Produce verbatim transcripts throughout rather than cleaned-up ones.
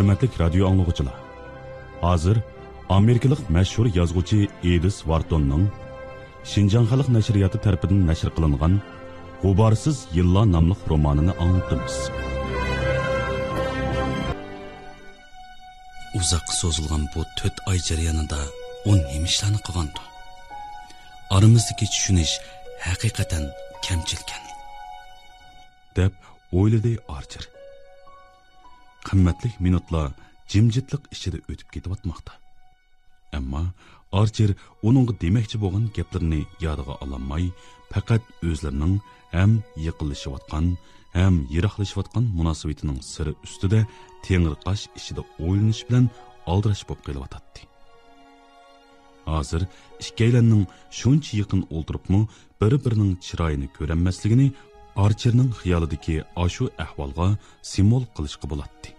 ھۆرمەتلىك رادىيو ئاڭلىغۇچىلار، ھازىر ئامېرىكىلىق مەشھۇر يازغۇچى ئېدىس ۋارتوننىڭ شىنجاڭ خەلق نەشرىياتى تەرىپىدىن نەشر قىلىنغان غۇبارسىز يىللار ناملىق رومانىنى ئاڭلىتىمىز. ئۇزاققا سوزۇلغان بۇ تۆت ئاي جەريانىدا ئۇ نېمە ئىشلارنى قىلغاندۇ؟ ئارىمىزدىكى چۈشىنىش ھەقىقەتەن كەمچىلكەن. دەپ ئويلىدى ئارچېر. قىممەتلىك مىنۇتلار جىمجىتلىق ئىچىدە ئۆتۈپ كېتىۋاتماقتا. ئەمما ئارچېر ئۇنىڭغا دېمەكچى بولغان گەپلىرىنى يادىغا ئالالماي، پەقەت ئۆزلىرىنىڭ ھەم يېقىنلىشىۋاتقان، ھەم يىراقلىشىۋاتقان مۇناسىۋىتىنىڭ سىرى ئۈستىدە تېڭىرقاش ئىچىدە ئويلىنىش بىلەن ئالدىراش بولۇپ قېلىۋاتاتتى. ھازىر ئىككىيلەننىڭ شۇنچە يېقىن ئولتۇرۇپمۇ بىر-بىرىنىڭ چىرايىنى كۆرەلمەسلىكىنى ئارچېرنىڭ خىيالىدىكى ئاشۇ ئەھۋالغا سىمۋول قىلىشقا بولاتتى.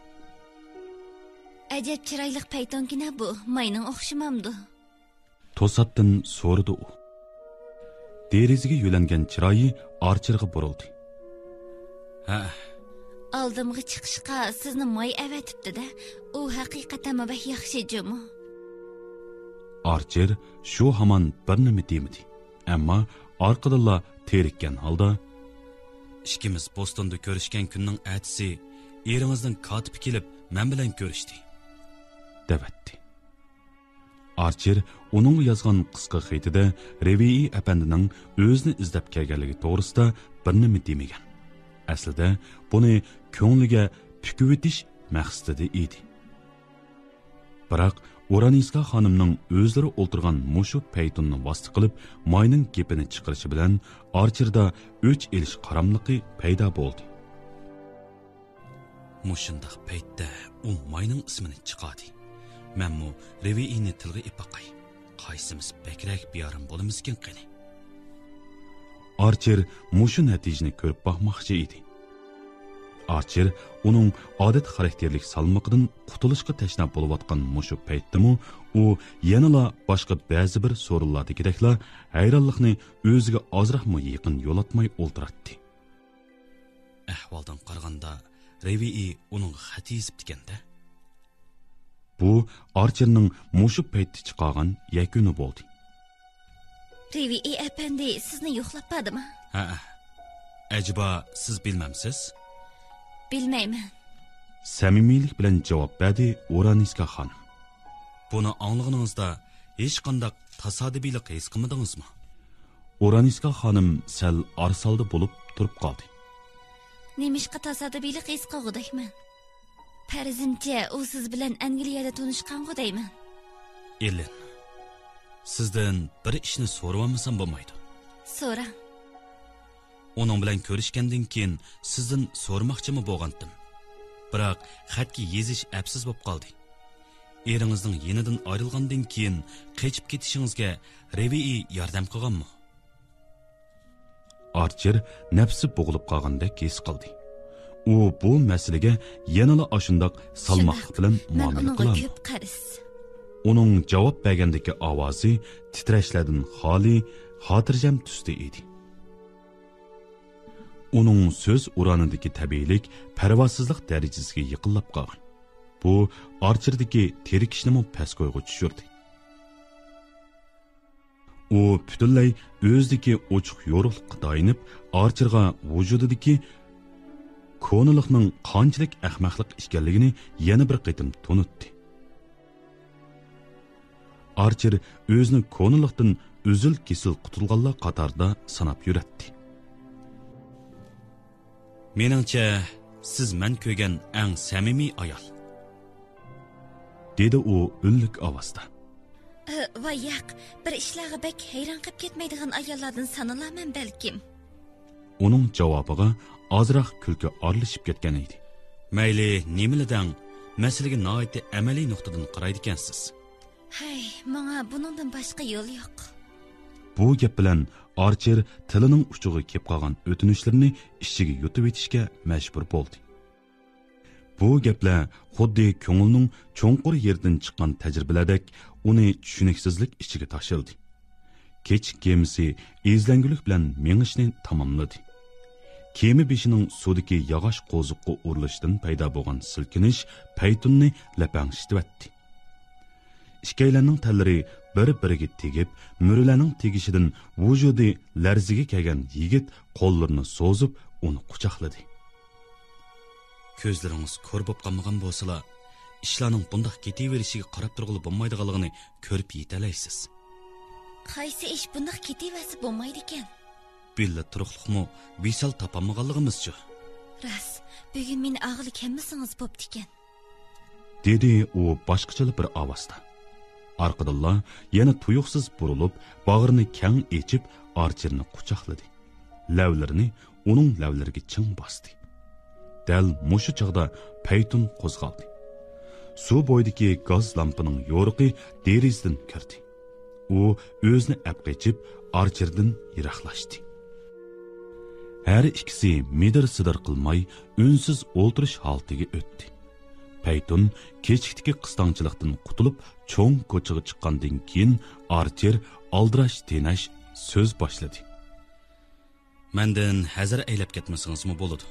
ئەجەب چىرايلىق پەيتۇنكىنە بۇ، ماينىڭ ئوخشىمامدۇ؟ توساتتىن سورىدى ئۇ. دېرىزىگە يۆلەنگەن چىرايى ئارچېرغا بۇرۇلدى. ھە. ئالدىمغا چىقىشقا سىزنى ماي ئەۋەتىپتۇ-دە، ئۇ ھەقىقەتەنمۇ بەك ياخشى جۇمۇ. ئارچېر شۇ ھامان بىر نېمە دېمىدى، ئەمما ئارقىدىنلا تېرىككەن ھالدا، ئىككىمىز بوستوندا كۆرۈشكەن كۈننىڭ ئەتىسى ئېرىڭىزنىڭ كاتىپى كېلىپ مەن بىلەن كۆرۈشتى، دەۋەتتى. ئارچېر ئۇنىڭغا يازغان قىسقا خېتىدە رېۋېي ئەپەندىنىڭ ئۆزىنى ئىزدەپ كەلگەنلىكى توغرىسىدا بىر نېمە دېمىگەن. ئەسلىدە بۇنى كۆڭلىگە پۈكۈۋېتىش مەقسىتىدە ئىدى. بىراق ئورانىسكا خانىمنىڭ ئۆزلىرى ئولتۇرغان مۇشۇ پەيتۇننى ۋاسىتە قىلىپ ماينىڭ گېپىنى چىقىرىشى بىلەن ئارچېردا ئۆچ ئېلىش قاراملىقى پەيدا بولدى. مۇشۇنداق پەيتتە ئۇ ماينىڭ ئىسمىنى چىقاردى. مەنمۇ رېۋېينى تىلغا ئېلىپ باقاي. قايسىمىز بەكرەك بىئارام بولىمىزكىن قېنى؟ ئارچېر مۇشۇ نەتىجىنى كۆرۈپ باقماقچى ئىدى. ئارچېر ئۇنىڭ ئادەت خاراكتېرلىك سالمىقىدىن قۇتۇلۇشقا تەشنا بولۇۋاتقان مۇشۇ پەيتتىمۇ ئۇ يەنىلا باشقا بەزى بىر سورۇنلاردىكىدەكلا ھەيرانلىقنى ئۆزىگە ئازراقمۇ يېقىن يولاتماي ئولتۇراتتى. ئەھۋالدىن قارىغاندا، رېۋېي ئۇنىڭغا خەت يېزىپتىكەن-دە. بۇ ئارچېرنىڭ مۇشۇ پەيتتە چىقارغان يەكۈنى بولدى. رېۋېي ئەپەندى سىزنى يوقلاپ باردىمۇ؟ ھەئە. ئەجەبا سىز بىلمەمسىز؟ بىلمەيمەن. سەمىمىيلىك بىلەن جاۋاب بەردى ئورانىسكا خانىم. بۇنى ئاڭلىغىنىڭىزدا ھېچقانداق تاسادىپىيلىق ھېس قىلمىدىڭىزمۇ؟ ئورانىسكا خانىم سەل ئارىسالدى بولۇپ تۇرۇپ قالدى. نېمىشقا تاسادىپىيلىق ھېس قىلغۇدەكمەن؟ پەرىزىمچە، ئۇ سىز بىلەن ئەنگلىيەدە تونۇشقانغۇ دەيمەن. ئېلېن، سىزدىن بىر ئىشنى سورىۋالمىسام بولمايدۇ. سوراڭ. ئۇنىڭ بىلەن كۆرۈشكەندىن كېيىن سىزدىن سورىماقچىمۇ بولغانتىم. بىراق خەتكە يېزىش ئەپسىز بولۇپ قالدى. ئېرىڭىزنىڭ يېنىدىن ئايرىلغاندىن كېيىن قېچىپ كېتىشىڭىزگە رېۋېي ياردەم قىلغانمۇ؟ ئارچېر نەپسى بوغۇلۇپ قالغاندەك ھېس قىلدى. ئۇ بۇ مەسىلىگە يەنىلا ئاشۇنداق سالماقلىق شۇنداق، بىلەن مەن مۇئامىلە ئۇنىڭغا قىلالمىدى. كۆپ قەرز. ئۇنىڭ جاۋاب بەرگەندىكى ئاۋازى تىترەشلەردىن خالىي، خاتىرجەم تۈستە ئىدى. ئۇنىڭ سۆز ئورانىدىكى تەبىئىيلىك پەرۋاسىزلىق دەرىجىسىگە يېقىنلاپ قالغان. بۇ ئارچېردىكى تېرىكىشنىمۇ پەسكويغا چۈشۈردى. ئۇ پۈتۈنلەي ئۆزىدىكى ئوچۇق يورۇقلۇققا تايىنىپ، ئارچېرغا ۋۇجۇدىدىكى كونىلىقنىڭ قانچىلىك ئەخمەقلىق ئىكەنلىكىنى يەنە بىر قېتىم تونۇتتى. ئارچېر ئۆزىنى كونىلىقتىن ئۈزۈل-كېسىل قۇتۇلغانلار قاتارىدا ساناپ يۈرەتتى. مېنىڭچە، سىز مەن كۆرگەن ئەڭ سەمىمىي ئايال، دېدى ئۇ ئۈنلۈك ئاۋازدا. ئى، ۋاي ياق، بىر ئىشلارغا بەك ھەيران قېلىپ كەتمەيدىغان ئاياللاردىن سانىلارمەن بەلكىم. ئۇنىڭ جاۋابىغا ئازراق كۈلكە ئارىلىشىپ كەتكەن ئىدى. مەيلى، نېمىلا دەڭ، مەسىلىگە ناھايىتى ئەمەلىي نۇقتىدىن قارايدىكەنسىز. ھەي، ماڭا بۇنىڭدىن باشقا يول يوق. بۇ گەپ بىلەن ئارچېر تىلىنىڭ ئۇچىغا كېلىپ قالغان ئۆتۈنۈشلىرىنى ئىچىگە يۇتۇۋېتىشكە مەجبۇر بولدى. بۇ گەپلەر خۇددى كۆڭۈلنىڭ چوڭقۇر يېرىدىن چىققان تەجرىبىلەردەك ئۇنى چۈشىنىكسىزلىك ئىچىگە تاشلىدى. كېچىك كېمىسى ئىزلەنگۈلۈك بىلەن مېڭىشنى تاماملىدى. كېمە بېشىنىڭ سۇدىكى ياغاچ قوزۇققا ئۇرۇلۇشىدىن پەيدا بولغان سىلكىنىش پەيتۇننى لەپەڭشىتىۋەتتى. ئىككىيلەننىڭ تەنلىرى بىر-بىرىگە تېگىپ، مۈرىلەرنىڭ تېگىشىدىن ۋۇجۇدى لەرزىگە كەلگەن يىگىت قوللىرىنى سوزۇپ، ئۇنى قۇچاقلىدى. كۆزلىرىڭىز كور بولۇپ قالمىغان بولسىلا، ئىشلارنىڭ بۇنداق كېتىۋېرىشىگە قاراپ تۇرغىلى بولمايدىغانلىقىنى كۆرۈپ يېتەلەيسىز. قايسى ئىش بۇنداق كېتىۋەرسە بولمايدىكەن؟ بىللە تۇرۇقلۇقمۇ ۋىسال تاپالمىغانلىقىمىزچۇ؟ راست، بۈگۈن مېنى ئاغىلى كەممىسىڭىز بوپتىكەن. دېدى ئۇ باشقىچىلا بىر ئاۋازدا. ئارقىدىنلا يەنە تۇيۇقسىز بۇرۇلۇپ، باغرىنى كەڭ ئېچىپ، ئارچېرنى قۇچاقلىدى. لەۋلىرىنى ئۇنىڭ لەۋلىرىگە چىڭ باستى. دەل مۇشۇ چاغدا پەيتۇن قوزغالدى. سۇ بويىدىكى گاز لامپىنىڭ يورۇقى دېرىزىدىن كىردى. ئۇ ئۆزىنى ئەپ قېچىپ، ئارچېردىن يىراقلاشتى. ھەر ئىككىسى مىدىر-سىدىر قىلماي، ئۈنسىز ئولتۇرۇش ھالىتىگە ئۆتتى. پەيتۇن كېچىكتىكى قىستاڭچىلىقتىن قۇتۇلۇپ، چوڭ كوچىغا چىققاندىن كېيىن، ئارچېر ئالدىراش-تېنەش سۆز باشلىدى. مەندىن ھەزەر ئەيلەپ كەتمىسىڭىزمۇ بولىدۇ.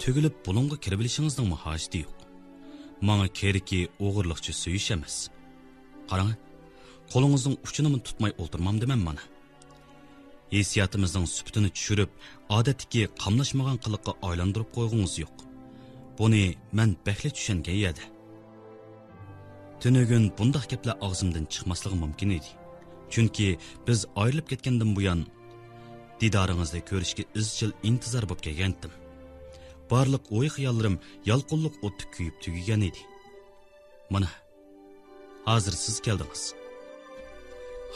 تۈگۈلۈپ بۇلۇڭغا كىرىۋېلىشىڭىزنىڭمۇ ھاجىتى يوق. ماڭا كېرىكى ئوغرىلىقچە سۆيۈش ئەمەس. قاراڭ، قولىڭىزنىڭ ئۇچىنىمۇ تۇتماي ئولتۇرمامدىمەن مانا. ھېسسىياتىمىزنىڭ سۈپىتىنى چۈشۈرۈپ، ئادەتتىكى قاملاشمىغان قىلىققا ئايلاندۇرۇپ قويغۇڭىز يوق. بۇنى مەن بەكلا چۈشەنگەن يەردە. تۈنۈگۈن بۇنداق گەپلەر ئاغزىمدىن چىقماسلىقى مۇمكىن ئىدى. چۈنكى بىز ئايرىلىپ كەتكەندىن بۇيان، دىدارىڭىزنى كۆرۈشكە ئىزچىل ئىنتىزار بولۇپ كەلگەنتىم. بارلىق ئوي-خىياللىرىم يالقۇنلۇق ئوتتا كۆيۈپ تۈگىگەن ئىدى. مانا، ھازىر سىز كەلدىڭىز.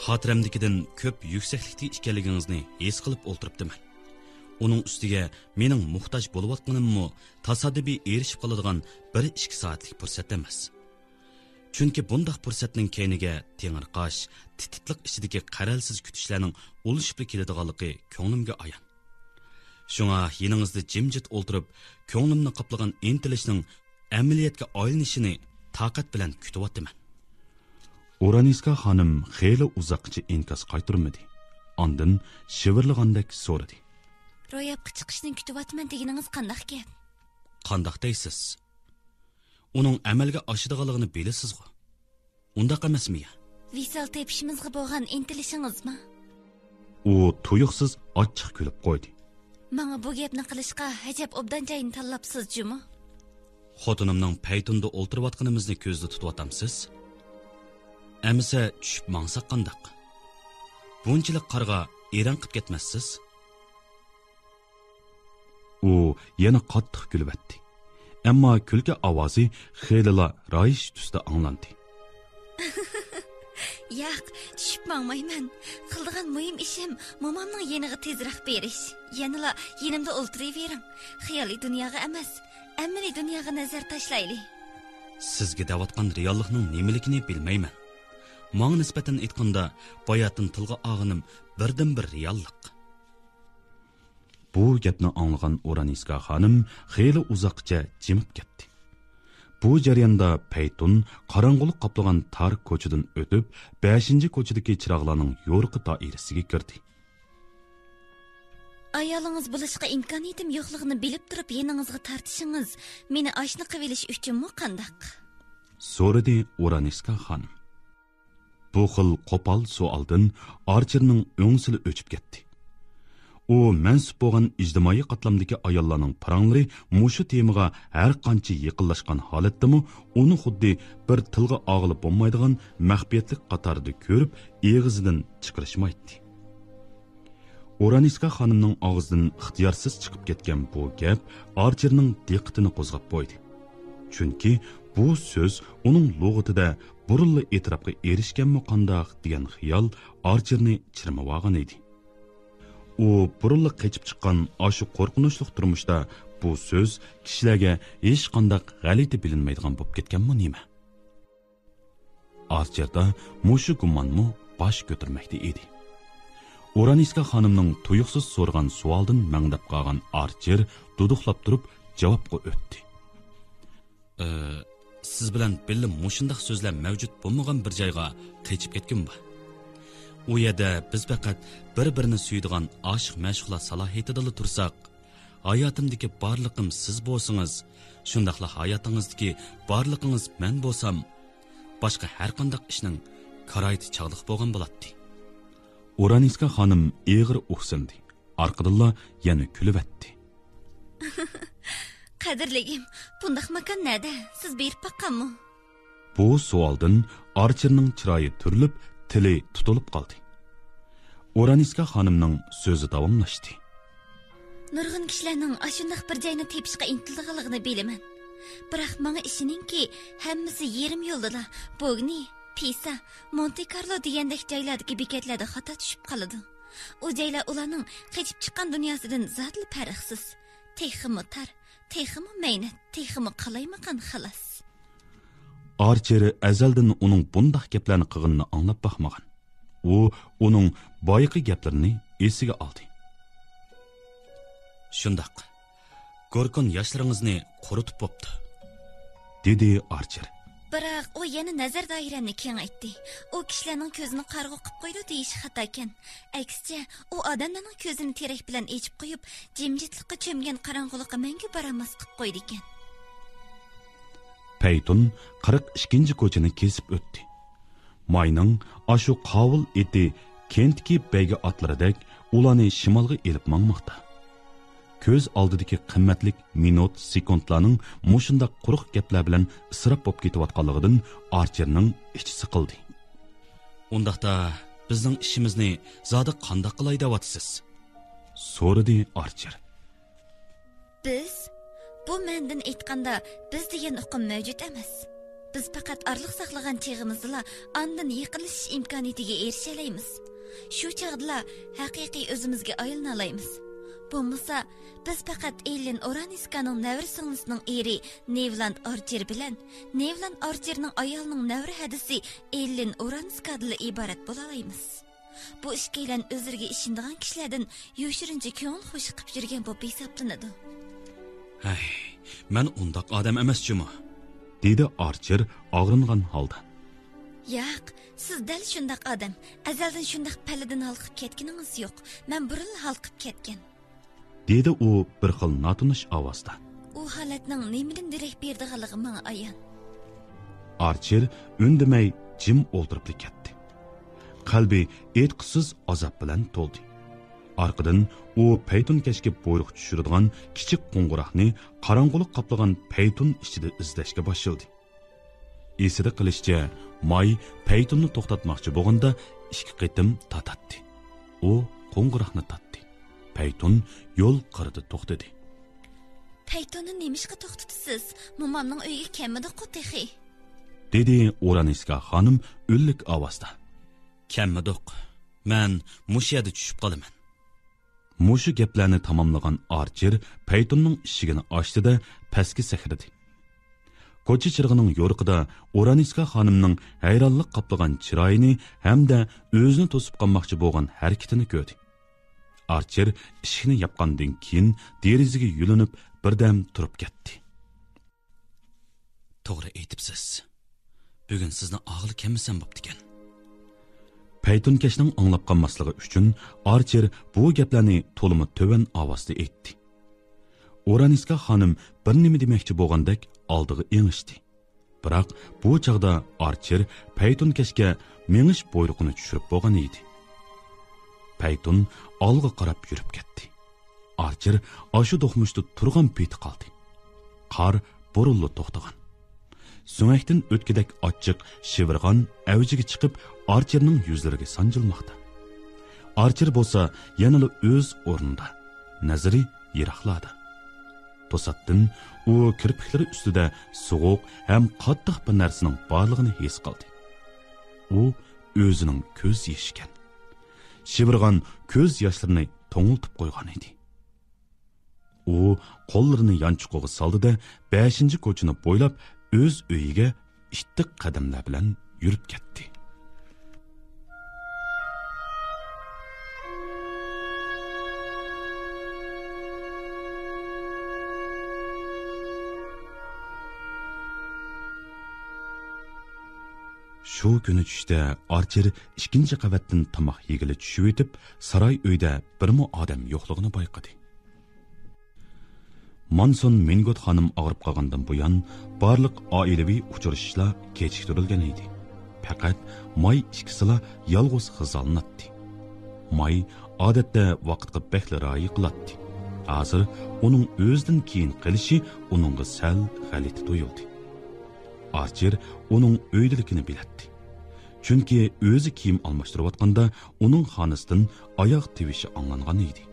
خاتىرەمدىكىدىن كۆپ يۈكسەكلىكتە ئىكەنلىكىڭىزنى ھېس قىلىپ ئولتۇرۇپتىمەن. ئۇنىڭ ئۈستىگە مېنىڭ موھتاج بولۇۋاتقىنىممۇ تاسادىپىي ئېرىشىپ قالىدىغان بىر-ئىككى سائەتلىك پۇرسەت ئەمەس. چۈنكى بۇنداق پۇرسەتنىڭ كەينىگە تېڭىرقاش، تىتىقلىق ئىچىدىكى قەرەلسىز كۈتۈشلەرنىڭ ئۇلىشىپلا كېلىدىغانلىقى كۆڭلۈمگە ئايان. شۇڭا يېنىڭىزدا جىمجىت ئولتۇرۇپ، كۆڭلۈمنى قاپلىغان ئىنتىلىشنىڭ ئەمەلىيەتكە ئايلىنىشىنى تاقەت بىلەن كۈتۈۋاتىمەن. ئورانىسكا خانىم خېلى ئۇزاققىچە ئىنكاس قايتۇرمىدى. ئاندىن شىۋىرلىغاندەك سورىدى. روياپقا چىقىشنى كۈتۈۋاتىمەن دېگىنىڭىز قانداق گەپ؟ قانداق دەيسىز؟ ئۇنىڭ ئەمەلگە ئاشىدىغانلىقىنى بىلىسىزغۇ. ئۇنداق ئەمەسمۇ يا؟ ۋىسال تېپىشىمىزغا بولغان ئىنتىلىشىڭىزمۇ؟ ئۇ تۇيۇقسىز ئاچچىق كۈلۈپ قويدى. ماڭا بۇ گەپنى قىلىشقا ئەجەب ئوبدان جاينى تاللاپسىز جۇمۇ. خوتۇنۇمنىڭ پەيتۇندا ئولتۇرۇۋاتقىنىمىزنى كۆزدە تۇتۇۋاتامسىز؟ ئەمىسە چۈشۈپ ماڭساق قانداق؟ بۇنچىلىك قارغا ئېرەن قىپ كەتمەسسىز؟ ئۇ يەنە قاتتىق كۈلۈۋەتتى. ئەمما كۈلكە ئاۋازى خېلىلا رايىش تۈستە ئاڭلاندى. ياق، چۈشۈپ ماڭمايمەن. قىلىدىغان مۇھىم ئىشىم مومامنىڭ يېنىغا تېزرەك بېرىش. يەنىلا يېنىمدا ئولتۇرۇۋېرىڭ. خىيالىي دۇنياغا ئەمەس، ئەمەلىي دۇنياغا نەزەر تاشلايلى. سىزگە دەۋاتقان رېئاللىقنىڭ نېمىلىكىنى بىلمەيمەن. ماڭا نىسبەتەن ئېيتقاندا، باياتىن تىلغا ئالغىنىم بىردىنبىر رېئاللىق. بۇ گەپنى ئاڭلىغان ئورانىسكا خانىم خېلى ئۇزاققىچە جىمىپ كەتتى. بۇ جەرياندا پەيتۇن قاراڭغۇلۇق قاپلىغان تار كوچىدىن ئۆتۈپ، بەشىنچى كوچىدىكى چىراغلارنىڭ يورۇقى دائىرىسىگە كىردى. ئايالىڭىز بولۇشقا ئىمكانىيىتىم يوقلۇقىنى بىلىپ تۇرۇپ يېنىڭىزغا تارتىشىڭىز مېنى ئاشنا قىلىۋېلىش ئۈچۈنمۇ قانداق؟ سورىدى ئورانىسكا خانىم. بۇ خىل قوپال سوئالدىن ئارچېرنىڭ ئۆڭسىلا ئۆچۈپ كەتتى. ئۇ مەنسۇپ بولغان ئىجتىمائىي قاتلامدىكى ئاياللارنىڭ پاراڭلىرى مۇشۇ تېمىغا ھەر قانچە يېقىنلاشقان ھالەتتىمۇ، ئۇنى خۇددى بىر تىلغا ئالغىلى بولمايدىغان مەخپىيەتلىك قاتارىدا كۆرۈپ، ئېغىزىدىن چىقىرىشمايتتى. ئورانىسكا خانىمنىڭ ئاغزىدىن ئىختىيارسىز چىقىپ كەتكەن بۇ گەپ ئارچېرنىڭ دىققىتىنى قوزغاپ قويدى. چۈنكى بۇ سۆز ئۇنىڭ لۇغىتىدە بۇرۇنلا ئېتىراپقا ئېرىشكەنمۇ قانداق دېگەن خىيال ئارچېرنى چىرمىۋالغان ئىدى. ئۇ بۇرۇنلا قېچىپ چىققان ئاشۇ قورقۇنچلۇق تۇرمۇشتا بۇ سۆز كىشىلەرگە ھېچقانداق غەلىتە بىلىنمەيدىغان بولۇپ كەتكەنمۇ نېمە؟ ئارچېردا مۇشۇ گۇمانمۇ باش كۆتۈرمەكتە ئىدى. ئورانىسكا خانىمنىڭ تۇيۇقسىز سورىغان سوئالدىن مەڭدەپ قالغان ئارچېر دۇدۇقلاپ تۇرۇپ جاۋابقا ئۆتتى. ئى، سىز بىلەن بىللە مۇشۇنداق سۆزلەر مەۋجۇت بولمىغان بىر جايغا قېچىپ كەتكۈم بار. ئۇ يەردە بىز پەقەت بىر-بىرىنى سۆيىدىغان ئاشىق-مەشۇقلار سالاھىيىتىدىلا تۇرساق، ھاياتىمدىكى بارلىقىم سىز بولسىڭىز، شۇنداقلا ھاياتىڭىزدىكى بارلىقىڭىز مەن بولسام، باشقا ھەر قانداق ئىشنىڭ كارايىتى چاغلىق بولغان بولاتتى. ئورانىسكا خانىم ئېغىر ئۇھسىندى. ئارقىدىنلا يەنە كۈلۈۋەتتى. قەدىرلىگىم، بۇنداق ماكان نەدە؟ سىز بېرىپ باققانمۇ؟ بۇ سوئالدىن ئارچېرنىڭ چىرايى تۈرۈلۈپ، تىلى تۇتۇلۇپ قالدى. ئورانىسكا خانىمنىڭ سۆزى داۋاملاشتى. نۇرغۇن كىشىلەرنىڭ ئاشۇنداق بىر جاينى تېپىشقا ئىنتىلىدىغانلىقىنى بىلىمەن. بىراق ماڭا ئىشىنىڭكى، ھەممىسى يېرىم يولدىلا، بوگنى، پىسا، مونتى كارلو دېگەندەك جايلاردىكى بېكەتلەردە خاتا چۈشۈپ قالىدۇ. ئۇ جايلار ئۇلارنىڭ قېچىپ چىققان دۇنياسىدىن زادىلا پەرقسىز. تېخىمۇ تار، تېخىمۇ مەينەت، تېخىمۇ قالايمىقان خالاس. ئارچېر ئەزەلدىن ئۇنىڭ بۇنداق گەپلەرنى قىلغىنىنى ئاڭلاپ باقمىغان. ئۇ ئۇنىڭ بايىقى گەپلىرىنى ئېسىگە ئالدى. شۇنداق. گوركون ياشلىرىڭىزنى قۇرۇتۇپ بوپتۇ، دېدى ئارچېر. بىراق ئۇ يەنە نەزەر دائىرەمنى كېڭەيتتى. ئۇ كىشىلەرنىڭ كۆزىنى قارىغۇ قىپ قويىدۇ دېيىش خاتاكەن. ئەكسىچە، ئۇ ئادەملەرنىڭ كۆزىنى تېرەك بىلەن ئېچىپ قويۇپ، جىمجىتلىققا چۆمگەن قاراڭغۇلۇققا مەڭگۈ بارالماس قىپ قويىدىكەن. پەيتۇن قىرىق ئىككىنچى كوچىنى كېسىپ ئۆتتى. ماينىڭ ئاشۇ قاۋۇل ئېتى كەنتتىكى بەيگە ئاتلىرىدەك ئۇلارنى شىمالغا ئېلىپ ماڭماقتا. كۆز ئالدىدىكى قىممەتلىك مىنۇت، سېكۇنتلارنىڭ مۇشۇنداق قۇرۇق گەپلەر بىلەن ئىسراپ بولۇپ كېتىۋاتقانلىقىدىن ئارچېرنىڭ ئىچى سىقىلدى. ئۇنداقتا، بىزنىڭ ئىشىمىزنى زادى قانداق قىلاي دەۋاتىسىز؟ سورىدى ئارچېر. بىز؟ بۇ مەنىدىن ئېيتقاندا، بىز دېگەن ئۇقۇم مەۋجۇت ئەمەس. بىز پەقەت ئارىلىق ساقلىغان چېغىمىزدىلا ئاندىن يېقىنلىشىش ئىمكانىيىتىگە ئېرىشەلەيمىز. شۇ چاغدىلا ھەقىقىي ئۆزىمىزگە ئايلىنالايمىز. بولمىسا، بىز پەقەت ئېللىن ئورانىسكانىڭ نەۋرە سىڭلىسىنىڭ ئېرى نېۋلاند ئارچېر بىلەن نېۋلاند ئارچېرنىڭ ئايالىنىڭ نەۋرە ھەدىسى ئېللىن ئورانىسكادىلا ئىبارەت بولالايمىز. بۇ ئىككىيلەن ئۆزلىرىگە ئىشىنىدىغان كىشىلەردىن يوشۇرۇنچە كۆڭۈل خۇشى قىپ يۈرگەن بولۇپ ھېسابلىنىدۇ. ھەي، مەن ئۇنداق ئادەم ئەمەس جۇمۇ، دېدى ئارچېر ئاغرىنغان ھالدا. ياق، سىز دەل شۇنداق ئادەم. ئەزەلدىن شۇنداق پەللىدىن ھالقىپ كەتكىنىڭىز يوق. مەن بۇرۇنلا ھالقىپ كەتكەن. دېدى ئۇ بىر خىل ناتونۇش ئاۋازدا. ئۇ ھالەتنىڭ نېمىدىن دېرەك بېرىدىغانلىقى ماڭا ئايان. ئارچېر ئۈندىمەي جىم ئولتۇرۇپلا كەتتى. قەلبى ئېيتقۇسىز ئازاب بىلەن تولدى. ئارقىدىن ئۇ پەيتۇنكەشكە بۇيرۇق چۈشۈرىدىغان كىچىك قوڭغۇراقنى قاراڭغۇلۇق قاپلىغان پەيتۇن ئىچىدە ئىزدەشكە باشلىدى. ئېسىدە قېلىشىچە، ماي پەيتۇننى توختاتماقچى بولغاندا ئىككى قېتىم تارتاتتى. ئۇ قوڭغۇراقنى تارتتى. پەيتۇن يول قىرىدا توختىدى. پەيتۇننى نېمىشقا توختىتىسىز؟ مومامنىڭ ئۆيىگە كەلمىدۇققۇ تېخى، دېدى ئورانىسكا خانىم ئۈنلۈك ئاۋازدا. كەلمىدۇق. مەن مۇشۇ يەردە چۈشۈپ قالىمەن. مۇشۇ گەپلەرنى تاماملىغان ئارچېر پەيتۇننىڭ ئىشىكىنى ئاچتى-دە، پەسكە سەكرىدى. كوچا چىرىغىنىڭ يورۇقىدا ئورانىسكا خانىمنىڭ ھەيرانلىق قاپلىغان چىرايىنى ھەمدە ئۆزىنى توسۇپ قالماقچى بولغان ھەرىكىتىنى كۆردى. ئارچېر ئىشىكنى ياپقاندىن كېيىن، دېرىزىگە يۆلىنىپ، بىردەم تۇرۇپ كەتتى. توغرا ئېيتىپسىز. بۈگۈن سىزنى ئاغىلى كەممىسەم بوپتىكەن. پەيتۇنكەشنىڭ ئاڭلاپ قالماسلىقى ئۈچۈن ئارچېر بۇ گەپلەرنى تولىمۇ تۆۋەن ئاۋازدا ئېيتتى. ئورانىسكا خانىم بىر نېمە دېمەكچى بولغاندەك ئالدىغا ئېڭىشتى. بىراق بۇ چاغدا ئارچېر پەيتۇنكەشكە مېڭىش بۇيرۇقىنى چۈشۈرۈپ بولغان ئىدى. پەيتۇن ئالغا قاراپ يۈرۈپ كەتتى. ئارچېر ئاشۇ دوقمۇشتا تۇرغان پېتى قالدى. قار بۇرۇنلا توختىغان. سۆڭەكتىن ئۆتكۈدەك ئاچچىق شىۋىرغان ئەۋجىگە چىقىپ، ئارچېرنىڭ يۈزلىرىگە سانجىلماقتا. ئارچېر بولسا يەنىلا ئۆز ئورنىدا، نەزىرى يىراقلاردا. توساتتىن ئۇ كىرپىكلىرى ئۈستىدە سوغۇق ھەم قاتتىق بىر نەرسىنىڭ بارلىقىنى ھېس قىلدى. ئۇ ئۆزىنىڭ كۆز يېشىكەن. شىۋىرغان كۆز ياشلىرىنى توڭلىتىپ قويغان ئىدى. ئۇ قوللىرىنى يانچۇقىغا سالدى-دە، بەشىنچى كوچىنى بويلاپ، ئۆز ئۆيىگە ئىتتىك قەدەملەر بىلەن يۈرۈپ كەتتى. شۇ كۈنى چۈشتە ئارچېر ئىككىنچى قەۋەتتىن تاماق يېگىلى چۈشۈۋېتىپ، ساراي ئۆيدە بىرمۇ ئادەم يوقلۇقىنى بايقىدى. مانسون مىنگوت خانىم ئاغرىپ قالغاندىن بۇيان، بارلىق ئائىلىۋى ئۇچرىشىشلار كېچىكتۈرۈلگەن ئىدى. پەقەت ماي ئىككىسىلا يالغۇز غىزالىناتتى. ماي ئادەتتە ۋاقىتقا بەكلا رىئايە قىلاتتى. ھازىر ئۇنىڭ ئۆزىدىن كېيىن قېلىشى ئۇنىڭغا سەل غەلىتە تۇيۇلدى. ئارچېر ئۇنىڭ ئۆيدىلىكىنى بىلەتتى. چۈنكى ئۆزى كىيىم ئالماشتۇرۇۋاتقاندا ئۇنىڭ خانىسىدىن ئاياغ تىۋىشى ئاڭلانغان ئىدى.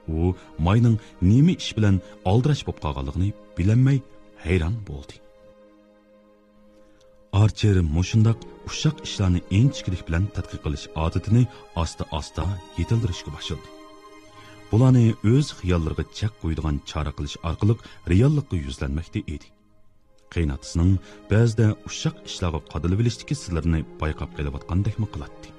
ئۇ ماينىڭ نېمە ئىش بىلەن ئالدىراش بولۇپ قالغانلىقىنى بىلەلمەي ھەيران بولدى. ئارچېر مۇشۇنداق ئۇششاق ئىشلارنى ئىنچىكىلىك بىلەن تەتقىق قىلىش ئادىتىنى ئاستا-ئاستا يېتىلدۈرۈشكە باشلىدى. بۇلارنى ئۆز خىياللىرىغا چەك قويىدىغان چارە قىلىش ئارقىلىق رېئاللىققا يۈزلەنمەكتە ئىدى. قېيىنئاتىسىنىڭ بەزىدە ئۇششاق ئىشلارغا قادىلىۋېلىشتىكى سىرلىرىنى بايقاپ قېلىۋاتقاندەكمۇ قىلاتتى.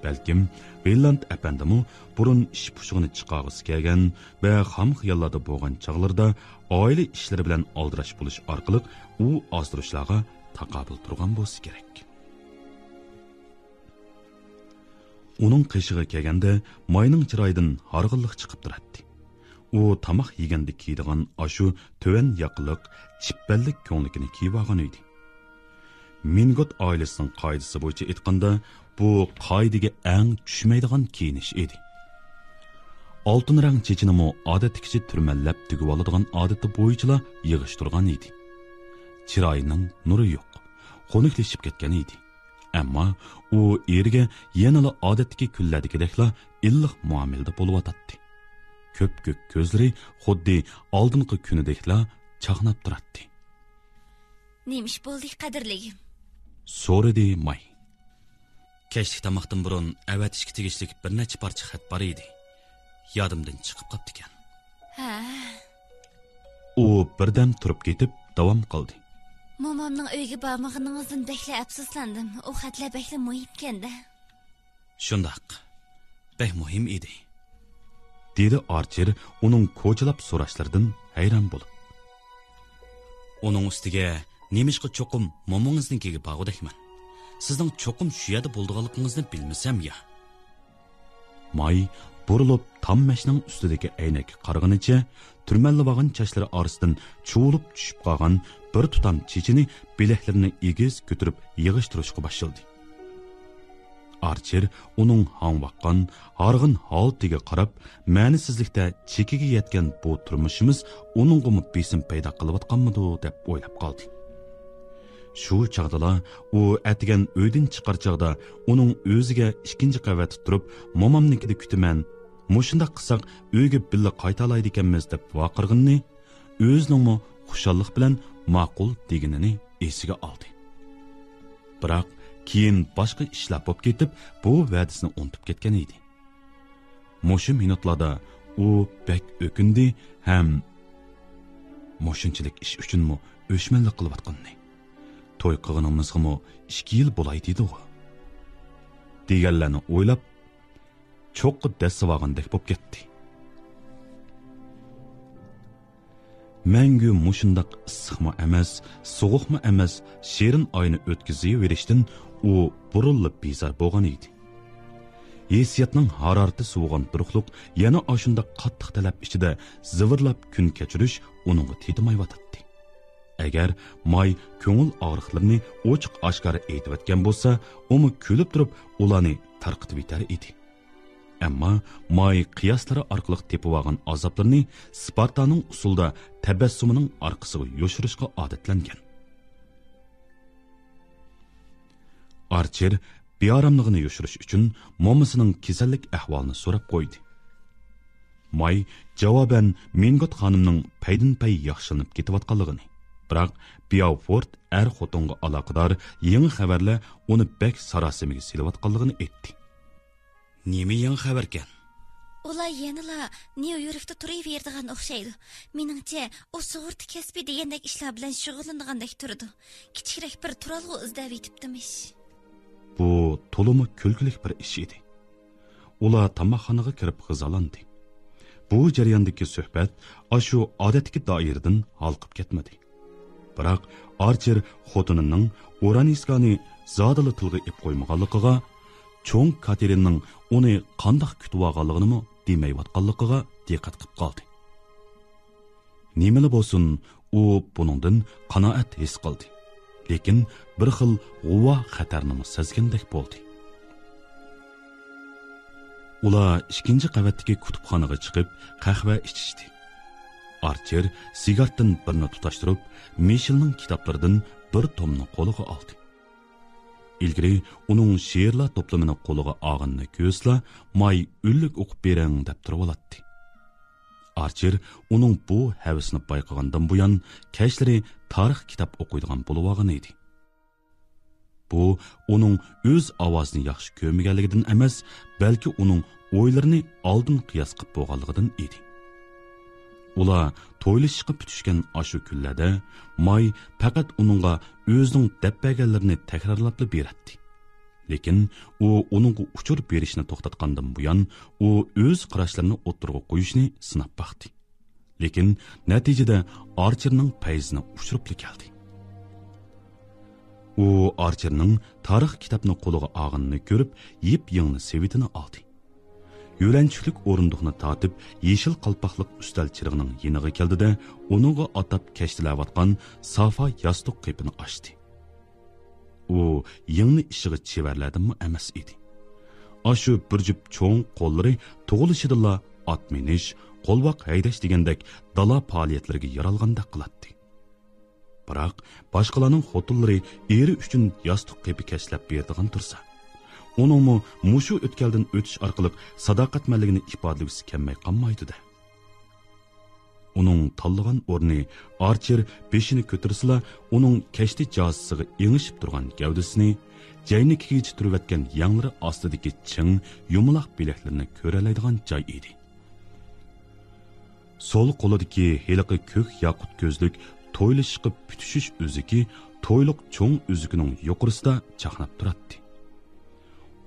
بەلكىم ۋىللاند ئەپەندىمۇ بۇرۇن ئىش پۇشۇقىنى چىقارغۇسى كەلگەن ۋە خام خىياللاردا بولغان چاغلىرىدا ئائىلە ئىشلىرى بىلەن ئالدىراش بولۇش ئارقىلىق ئۇ ئازدۇرۇشلارغا تاقابىل تۇرغان بولسا كېرەك. ئۇنىڭ قېشىغا كەلگەندە ماينىڭ چىرايىدىن ھارغىنلىق چىقىپ تۇراتتى. ئۇ تاماق يېگەندە كىيىدىغان ئاشۇ تۆۋەن ياقىلىق، چىپپەنلىك كۆڭلىكىنى كىيىۋالغان ئىدى. مىنگوت ئائىلىسىنىڭ قائىدىسى بويىچە ئېيتقاندا، بۇ قائىدىگە ئەڭ چۈشمەيدىغان كىيىنىش ئىدى. ئالتۇن رەڭ چېچىنىمۇ ئادەتتىكىچە تۈرمەللەپ تۈگۈۋالىدىغان ئادىتى بويىچىلا يىغىشتۇرغان ئىدى. چىرايىنىڭ نۇرى يوق، خۇنۈكلىشىپ كەتكەن ئىدى. ئەمما ئۇ ئېرىگە يەنىلا ئادەتتىكى كۈنلەردىكىدەكلا ئىللىق مۇئامىلىدە بولۇۋاتاتتى. كۆپكۆك كۆزلىرى خۇددى ئالدىنقى كۈنىدەكلا چاقناپ تۇراتتى. نېمە ئىش بولدى، قەدىرلىگىم؟ سورىدى ماي. كەچلىك تاماقتىن بۇرۇن ئەۋەتىشكە تېگىشلىك بىر نەچچە پارچە خەت بار ئىدى. يادىمدىن چىقىپ قاپتىكەن. ھە. ئۇ بىردەم تۇرۇپ كېتىپ داۋام قىلدى. مومامنىڭ ئۆيىگە بارمىغىنىڭىزدىن بەكلا ئەپسۇسلاندىم. ئۇ خەتلەر بەكلا مۇھىمكەن-دە. شۇنداق. بەك مۇھىم ئىدى. دېدى ئارچېر ئۇنىڭ كوچىلاپ سوراشلىرىدىن ھەيران بولۇپ. ئۇنىڭ ئۈستىگە نېمىشقا چوقۇم مومىڭىزنىڭكىگە بارغۇدەكمەن. سىزنىڭ چوقۇم شۇ يەردە بولىدىغانلىقىڭىزنى بىلمىسەم يا. ماي بۇرۇلۇپ تام مەشنىڭ ئۈستىدىكى ئەينەككە قارىغىنىچە تۈرمەللىۋالغان چاچلىرى ئارىسىدىن چۇۋۇلۇپ چۈشۈپ قالغان بىر تۇتام چېچىنى بىلەكلىرىنى ئېگىز كۆتۈرۈپ يىغىشتۇرۇشقا باشلىدى. ئارچېر ئۇنىڭ ھاڭۋاققان، ھارغىن ھالىتىگە قاراپ، مەنىسىزلىكتە چېكىگە يەتكەن بۇ تۇرمۇشىمىز ئۇنىڭغىمۇ بېسىم پەيدا قىلىۋاتقانمىدۇ دەپ ئويلاپ قالدى. شۇ چاغدىلا ئۇ ئەتىگەن ئۆيدىن چىقار چاغدا ئۇنىڭ ئۆزىگە ئىككىنچى قەۋەتتە تۇرۇپ، مومامنىڭكىدە كۈتىمەن، مۇشۇنداق قىلساق ئۆيگە بىللە قايتالايدىكەنمىز دەپ ۋارقىرىغىنىنى، ئۆزىنىڭمۇ خۇشاللىق بىلەن ماقۇل دېگىنىنى ئېسىگە ئالدى. بىراق كېيىن باشقا ئىشلار بولۇپ كېتىپ، بۇ ۋەدىسىنى ئۇنتۇپ كەتكەن ئىدى. مۇشۇ مىنۇتلاردا ئۇ بەك ئۆكۈندى ھەم مۇشۇنچىلىك ئىش ئۈچۈنمۇ ئۆچمەنلىك قىلىۋاتقىنىنى، توي قىلغىنىمىزغىمۇ ئىككى يىل بولاي دېدىغۇ، دېگەنلەرنى ئويلاپ، چوققا دەسسىۋالغاندەك بولۇپ كەتتى. مەڭگۈ مۇشۇنداق ئىسسىقمۇ ئەمەس، سوغۇقمۇ ئەمەس، شېرىن ئاينى ئۆتكۈزۈۋېرىشتىن ئۇ بۇرۇنلا بىزار بولغان ئىدى. ھېسسىياتنىڭ ھارارىتى سوۋۇغان تۇرۇقلۇق يەنە ئاشۇنداق قاتتىق تەلەپ ئىچىدە زىۋىرلاپ كۈن كەچۈرۈش ئۇنىڭغا تېتىمايۋاتاتتى. ئەگەر ماي كۆڭۈل ئاغرىقلىرىنى ئوچۇق-ئاشكارا ئېيتىۋەتكەن بولسا، ئۇمۇ كۈلۈپ تۇرۇپ ئۇلارنى تارقىتىۋېتەر ئىدى. ئەمما ماي قىياسلىرى ئارقىلىق تېپىۋالغان ئازابلىرىنى سپارتانىڭ ئۇسسۇلدا تەبەسسۇمىنىڭ ئارقىسىغا يوشۇرۇشقا ئادەتلەنگەن. ئارچېر بىئاراملىقىنى يوشۇرۇش ئۈچۈن مومىسىنىڭ كېسەللىك ئەھۋالىنى سوراپ قويدى. ماي جاۋابەن مىنگوت خانىمنىڭ پەيدىنپەي ياخشىلىنىپ كېتىۋاتقانلىقىنى، بىراق بياۋفورت ئەر خوتۇنغا ئالاقىدار يېڭى خەۋەرلەر ئۇنى بەك ساراسىمىگە سېلىۋاتقانلىقىنى ئېيتتى. نېمە يېڭى خەۋەركەن؟ ئۇلار يەنىلا نيۇ يوركتا تۇرۇۋېرىدىغان ئوخشايدۇ. مېنىڭچە، ئۇ سۇغۇرتا كەسپى دېگەندەك ئىشلار بىلەن شۇغۇللىنىدىغاندەك تۇرىدۇ. كىچىكرەك بىر تۇرالغۇ ئىزدەۋېتىپتىمىش. بۇ تولىمۇ كۈلكىلىك بىر ئىش ئىدى. ئۇلار تاماقخانىغا كىرىپ غىزالاندى. بۇ جەرياندىكى سۆھبەت ئاشۇ ئادەتتىكى دائىرىدىن ھالقىپ كەتمىدى. بىراق ئارچېر خوتۇنىنىڭ ئۇرانىسكانى زادىلا تىلغا ئېلىپ قويمىغانلىقىغا، چوڭ كاتېرىننىڭ ئۇنى قانداق كۈتۈۋالغانلىقىنىمۇ دېمەيۋاتقانلىقىغا دىققەت قىلىپ قالدى. نېمىلا بولسۇن، ئۇ بۇنىڭدىن قانائەت ھېس قىلدى. لېكىن بىر خىل غۇۋا خەتەرنىمۇ سەزگەندەك بولدى. ئۇلار ئىككىنچى قەۋەتتىكى كۇتۇپخانىغا چىقىپ، قەھۋە ئىچىشتى. ئارچېر سىگارتتىن بىرنى تۇتاشتۇرۇپ، مىشېلنىڭ كىتابلىرىدىن بىر تومنى قولىغا ئالدى. ئىلگىرى ئۇنىڭ شېئىرلار توپلىمىنى قولىغا ئالغىنىنى كۆرسىلا، ماي ئۈنلۈك ئوقۇپ بېرىڭ دەپ تۇرۇۋالاتتى. ئارچېر ئۇنىڭ بۇ ھەۋىسىنى بايقىغاندىن بۇيان، كەچلىرى تارىخ كىتاب ئوقۇيدىغان بولۇۋالغان ئىدى. بۇ ئۇنىڭ ئۆز ئاۋازىنى ياخشى كۆرمىگەنلىكىدىن ئەمەس، بەلكى ئۇنىڭ ئويلىرىنى ئالدىن قىياس قىلىپ بولغانلىقىدىن ئىدى. ئۇلار تويلىشىشقا پۈتۈشكەن ئاشۇ كۈنلەردە ماي پەقەت ئۇنىڭغا ئۆزىنىڭ دەپ بەرگەنلىرىنى تەكرارلاپلا بېرەتتى. لېكىن ئۇ ئۇنىڭغا ئۇچۇر بېرىشنى توختاتقاندىن بۇيان، ئۇ ئۆز قاراشلىرىنى ئوتتۇرىغا قويۇشنى سىناپ باقتى. لېكىن نەتىجىدە ئارچېرنىڭ پەيزىنى ئۇچۇرۇپلا كەلدى. ئۇ ئارچېرنىڭ تارىخ كىتابنى قولىغا ئالغىنىنى كۆرۈپ، يېپيېڭى سېۋىتىنى ئالدى. يۆلەنچۈكلۈك ئورۇندۇقنى تارتىپ، يېشىل قالپاقلىق ئۈستەل چىرىغىنىڭ يېنىغا كەلدى-دە، ئۇنىڭغا ئاتاپ كەشتىلەۋاتقان سافا ياستۇق قېپىنى ئاچتى. ئۇ يىڭنە ئىشىغا چېۋەرلەردىنمۇ ئەمەس ئىدى. ئاشۇ بىر جۈپ چوڭ قوللىرى تۇغۇلۇشىدىنلا ئات مىنىش، قولۋاق ھەيدەش دېگەندەك دالا پائالىيەتلىرىگە يارالغاندەك قىلاتتى. بىراق، باشقىلارنىڭ خوتۇنلىرى ئېرى ئۈچۈن ياستۇق قېپى كەشلەپ بېرىدىغان تۇرسا، ئۇنىڭمۇ مۇشۇ ئۆتكەلدىن ئۆتۈش ئارقىلىق ساداقەتمەنلىكىنى ئىپادىلىگۈسى كەلمەي قالمايدۇ-دە. ئۇنىڭ تاللىغان ئورنى، ئارچېر بېشىنى كۆتۈرسىلا، ئۇنىڭ كەشتى جازىسىغا ئېڭىشىپ تۇرغان گەۋدىسىنى، جەينىكىگىچە تۈرۈۋەتكەن يەڭلىرى ئاستىدىكى چىڭ، يۇمىلاق بىلەكلىرىنى كۆرەلەيدىغان جاي ئىدى. سول قولىدىكى ھېلىقى كۆك ياقۇت كۆزلۈك تويلىشىشقا پۈتۈشۈش ئۈزۈكى تويلۇق چوڭ ئۈزۈكىنىڭ يۇقىرىسىدا چاقناپ تۇراتتى.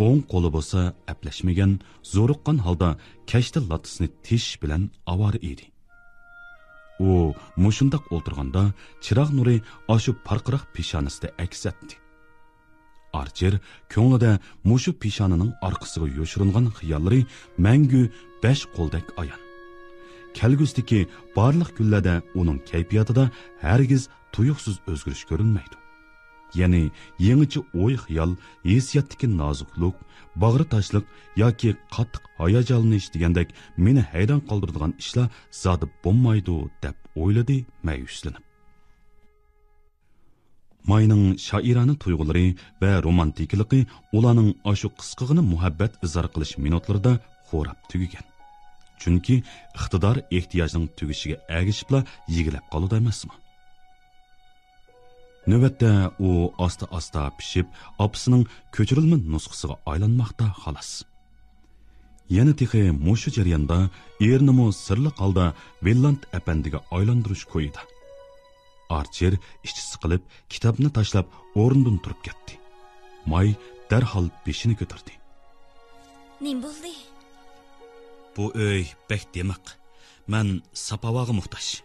ئوڭ قولى بولسا ئەپلەشمىگەن، زورۇققان ھالدا كەشتە لاتىسىنى تېشىش بىلەن ئاۋارە ئىدى. ئۇ مۇشۇنداق ئولتۇرغاندا، چىراغ نۇرى ئاشۇ پارقىراق پېشانىسىدە ئەكس ئەتتى. ئارچېر كۆڭلىدە مۇشۇ پېشانىنىڭ ئارقىسىغا يوشۇرۇنغان خىياللىرى مەڭگۈ بەش قولدەك ئايان. كەلگۈسىدىكى بارلىق كۈنلەردە ئۇنىڭ كەيپىياتىدا ھەرگىز تۇيۇقسىز ئۆزگىرىش كۆرۈنمەيدۇ. يەنى يېڭىچە ئوي-خىيال، ھېسسىياتتىكى نازۇكلۇق، باغرى تاشلىق ياكى قاتتىق ھاياجانلىنىش دېگەندەك مېنى ھەيران قالدۇرىدىغان ئىشلار زادى بولمايدۇ، دەپ ئويلىدى مەيۈسلىنىپ. ماينىڭ شائىرانە تۇيغۇلىرى ۋە رومانتىكىلىقى ئۇلارنىڭ ئاشۇ قىسقىغىنە مۇھەببەت ئىزھار قىلىش مىنۇتلىرىدا خوراپ تۈگىگەن. چۈنكى ئىقتىدار ئېھتىياجنىڭ تۈگىشىگە ئەگىشىپلا يېگىلەپ قالىدۇ ئەمەسمۇ؟ نۆۋەتتە ئۇ ئاستا-ئاستا پىشىپ، ئاپىسىنىڭ كۆچۈرۈلمە نۇسخىسىغا ئايلانماقتا، خالاس. يەنە تېخى مۇشۇ جەرياندا ئېرىنىمۇ سىرلىق ھالدا ۋىللاند ئەپەندىگە ئايلاندۇرۇش كويىدا. ئارچېر ئىچى سىقىلىپ، كىتابنى تاشلاپ، ئورنىدىن تۇرۇپ كەتتى. ماي دەرھال بېشىنى كۆتۈردى. نېمە بولدى؟ بۇ ئۆي بەك دىمىق. مەن ساپاۋاغا موھتاج.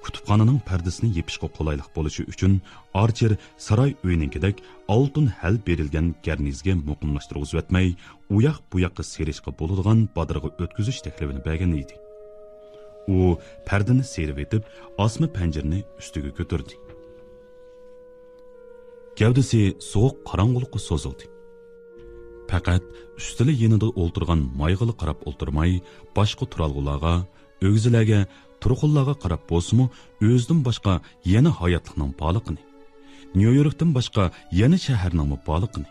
كۇتۇپخانىنىڭ پەردىسىنى يېپىشقا قولايلىق بولۇشى ئۈچۈن، ئارچېر ساراي ئۆيىنىڭكىدەك ئالتۇن ھەل بېرىلگەن كەرنىزگە مۇقىملاشتۇرغۇزۇۋەتمەي، ئۇياق-بۇياققا سىيرىشقا بولىدىغان بادىرىغا ئۆتكۈزۈش تەكلىپىنى بەرگەن ئىدى. ئۇ پەردىنى سىيرىۋېتىپ، ئاسما پەنجىرىنى ئۈستىگە كۆتۈردى. گەۋدىسى سوغۇق قاراڭغۇلۇققا سوزۇلدى. پەقەت ئۈستىلى يېنىدا ئولتۇرغان مايغىلا قاراپ ئولتۇرماي، باشقا تۇرالغۇلارغا، ئۆگزىلەرگە، تۇرخۇنلارغا قاراپ بولسىمۇ، ئۆزىدىن باشقا يەنە ھاياتلىقنىڭ بارلىقىنى، نيۇ يوركتىن باشقا يەنە شەھەرنىڭمۇ بارلىقىنى،